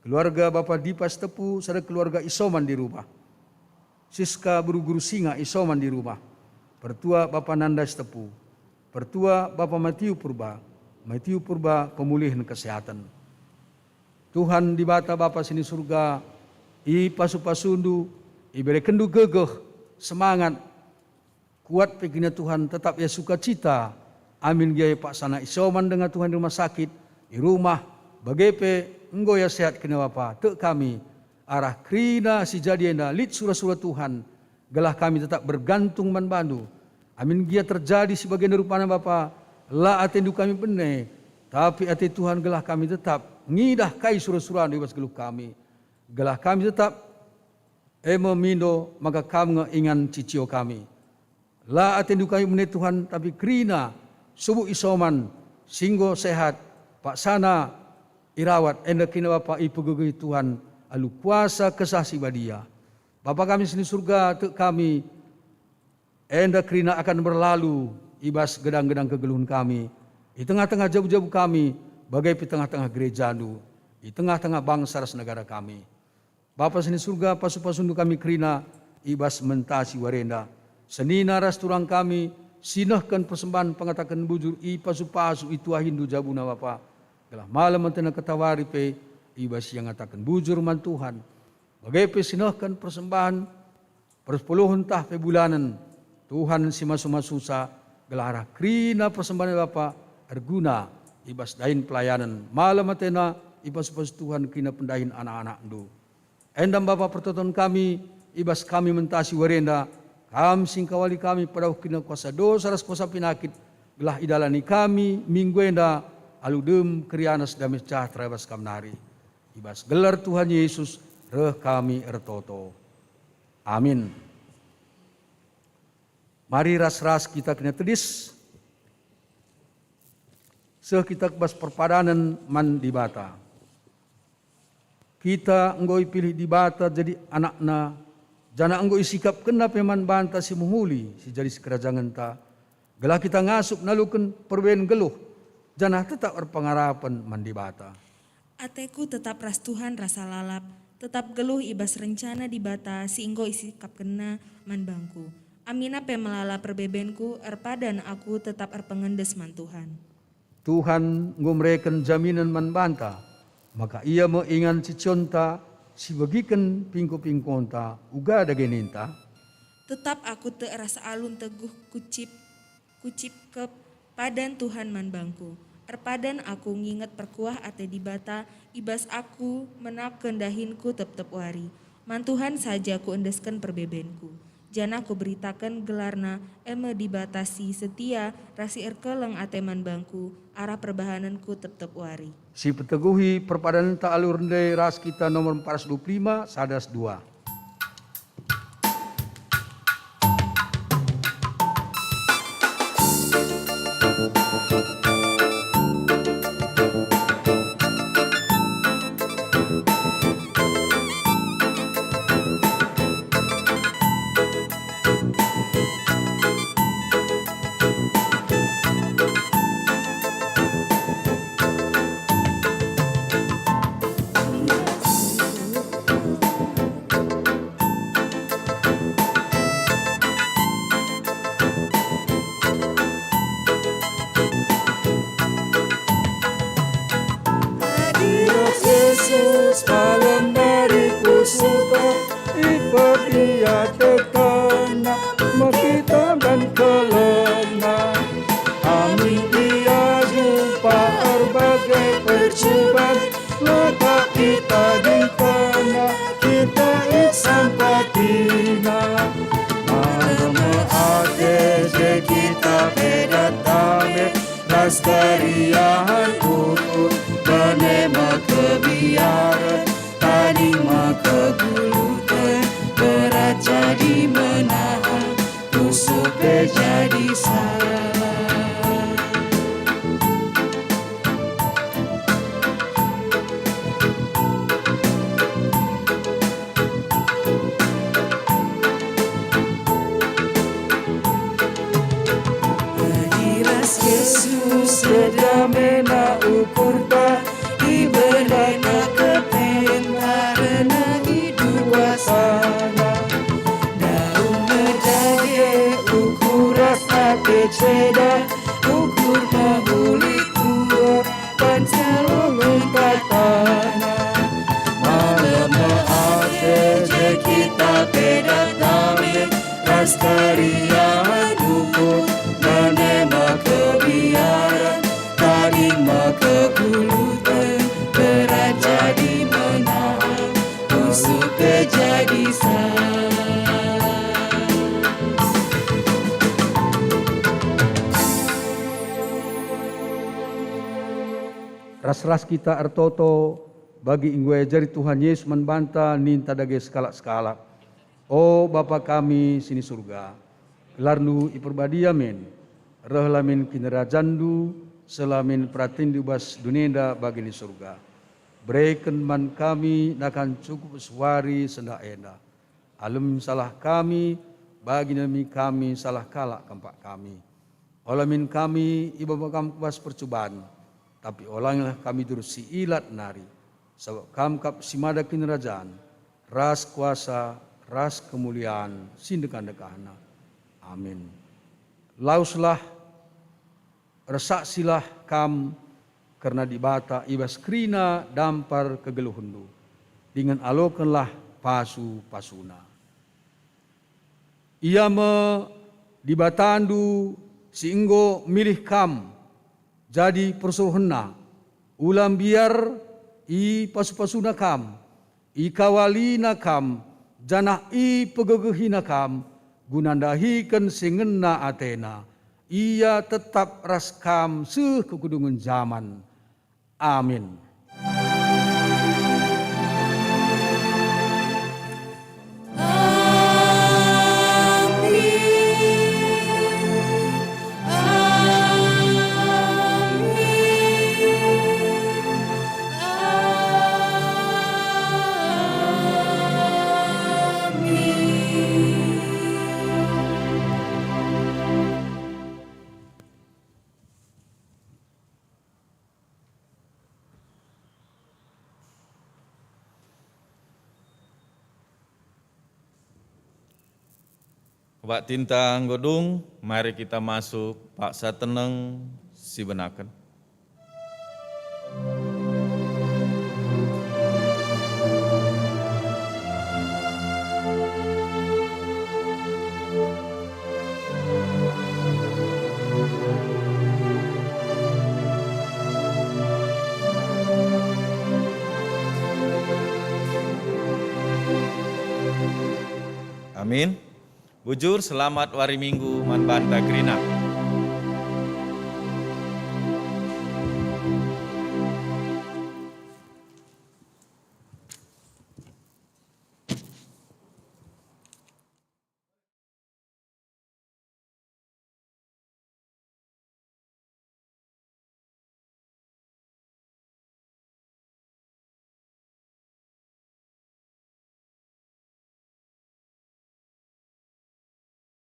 Keluarga Bapa Dipa Sitepu sada keluarga isoman di rumah. Siska Beru Guru Singa isoman di rumah. Pertua Bapa Nanda Sitepu. Pertua Bapa Matiu Purba. Matiu Purba pemulihen kesehatan. Tuhan Dibata Bapa si ni Surga, ipasu-pasundu, iberekenndu gegeh, semangat, kuat pe kerina Tuhan, tetap ia sukacita, amin gia ia paksana isoman denga Tuhan i rumah sakit, i rumah, bage pe enggo ia sehat kerina Bapa. Tek kami, arah kerina si jadi enda lit sura-sura Tuhan, gelah kami tetap bergantung man baNdu. Amin gia terjadi si bagenda rupana Bapa, la ateNdu kami bene, tapi ate Tuhan gelah kami tetap ngidah kai sura-suraNdu i bas geluh kami, gelah kami tetap e me mindo maka Kam nge ingan cicio kami. La ateNdu kami bene Tuhan, tapi kerina subuk isoman, si enggo sehat, paksana irawat, enda kerina Bapa ipegegehi Tuhan alu kuasa Kesah Si Badia. Bapa kami si ni Surga, tek kami, enda kerina akan berlalu i bas gedang-gedang kegeluhen kami, i tengah-tengah jabu-jabu kami, bage pe tengah-tengah gerejaNdu, i tengah-tengah bangsa ras negara kami. Bapa si ni Surga, pasu-pasuNdu kami kerina i bas menta si wari enda. Senina ras turang kami si nehken persembahen pengataken bujur ipasu-pasu ituahiNdu jabuna Bapa, gelah malem atena ketawari pe i bas ia ngataken bujur man Tuhan. Bage pe si nehken persembahen persepuluhen tah pe bulanen, Tuhan si masu-masusa, gelah arah kerina persembahen Bapa erguna i bas dahin pelayanen, malem atena ipasu-pasu Tuhan kerina pendahin anak-anakNdu. Enda Bapa pertoton kami, i bas kami menta si wari enda, Kam si engkawali kami padauh kerina kuasa dosa ras kuasa penakit, gelah idalani kami minggu enda alu dem, keriahen, damai sejahtera i bas Kam nari. I bas gelar Tuhan Yesus reh kami ertoto. Amin. Mari ras-ras kita kerina tedis, seh kita ku bas perpadanen man Dibata. Kita enggo ipilih Dibata jadi anakNa, janah enggo isikapkenNa pe man banta si mehuli si jadi sikerajangenNa, gelah kita ngasup naluken perbeben geluh, janah tetap erpengarapen man Dibata. Ateku tetap ras Tuhan rasa lalap, tetap geluh i bas rencana Dibata si enggo isikapkenNa man bangku. Amina pe melala perbebenku, erpadan aku tetap erpengendes man Tuhan. Tuhan enggo mereken jaminen man banta, maka Ia me ingan cicionta si begiken pingko-pingkonta uga dage ninta. Tetap aku tek ras alu nteguh kucip, kucipkep padan Tuhan man bangku. Erpadan aku nginget perkuah ate Dibata i bas aku menakken dahinku tep-tep wari. Man Tuhan saja kuendesken perbebenku. janah kuberitaken gelarNa, e me Dibata si setia ras si erkeleng ate man bangku, arah perbahanenku tep-tep wari. Sipeteguhi perpadanenta alu rende ras kita nomor empat ratus dua puluh lima, sada dua. Hadirat Jesus malem nari ku surga, iperdiatekenNa me kita man kelenNa. Amin ia jumpa erbagai percuban, letak kita dengkena, kita isampatina. Malem ate je kita pe datame, ras keriahen ukur, bene me kebiaren, tading me keguluten, berat jadi menahan, pusuh pe jadi salah. Erdilas Jesus, kedamena ukurta, iberena kepentaren i dua sana. Daung me dage ukur ras ate ceda, ukur mehuli tua, panjalo lengkatana. Malem ate je kita pe datame, ras keriahen ukur, bene me kebiaren, tading me keguluten, berat jadi menahan, pusuh pe jadi salah. Ras-ras kita ertoto, bagi enggo iajari Tuhan Yesus man banta ninta dage sekalak-sekalak. O Bapa kami si ni Surga, gelarNdu iperbadia min, rehlah min kinirajanNdu, sehlah min peratenNdu bas doni enda bagi ni Surga. Bereken man kami nakan cukup seh wari sendah enda. Alemi salah kami, bagi nalemi kami salah kalak kempak kami. Ola min kami ibaba Kam ku bas percuban, tapi olangilah kami durus si ilat nari, sabap Kam kap si mada kinirajan, ras kuasa, ras kemulian si ndekah-ndekahna. Amin. Laweslah, ersaksilah kam kerna Dibata i bas kerina dampar kegeluhenndu, dingen alokenlah pasu-pasuNa. Ia me Dibatandu si enggo milih kam jadi persuruhenNa, ula mbiar ipasu-pasuNa kam, ikawaliNa kam, janah ipegegehina kam, guna ndahiken si ngena ateNa. Ia tetap ras kam seh ku kedungen jaman. Amin. Kebaktinta enggo dung, mari kita masuk paksa teneng sibenaken. Amin. Bujur, selamat wari Minggu man banta kerina.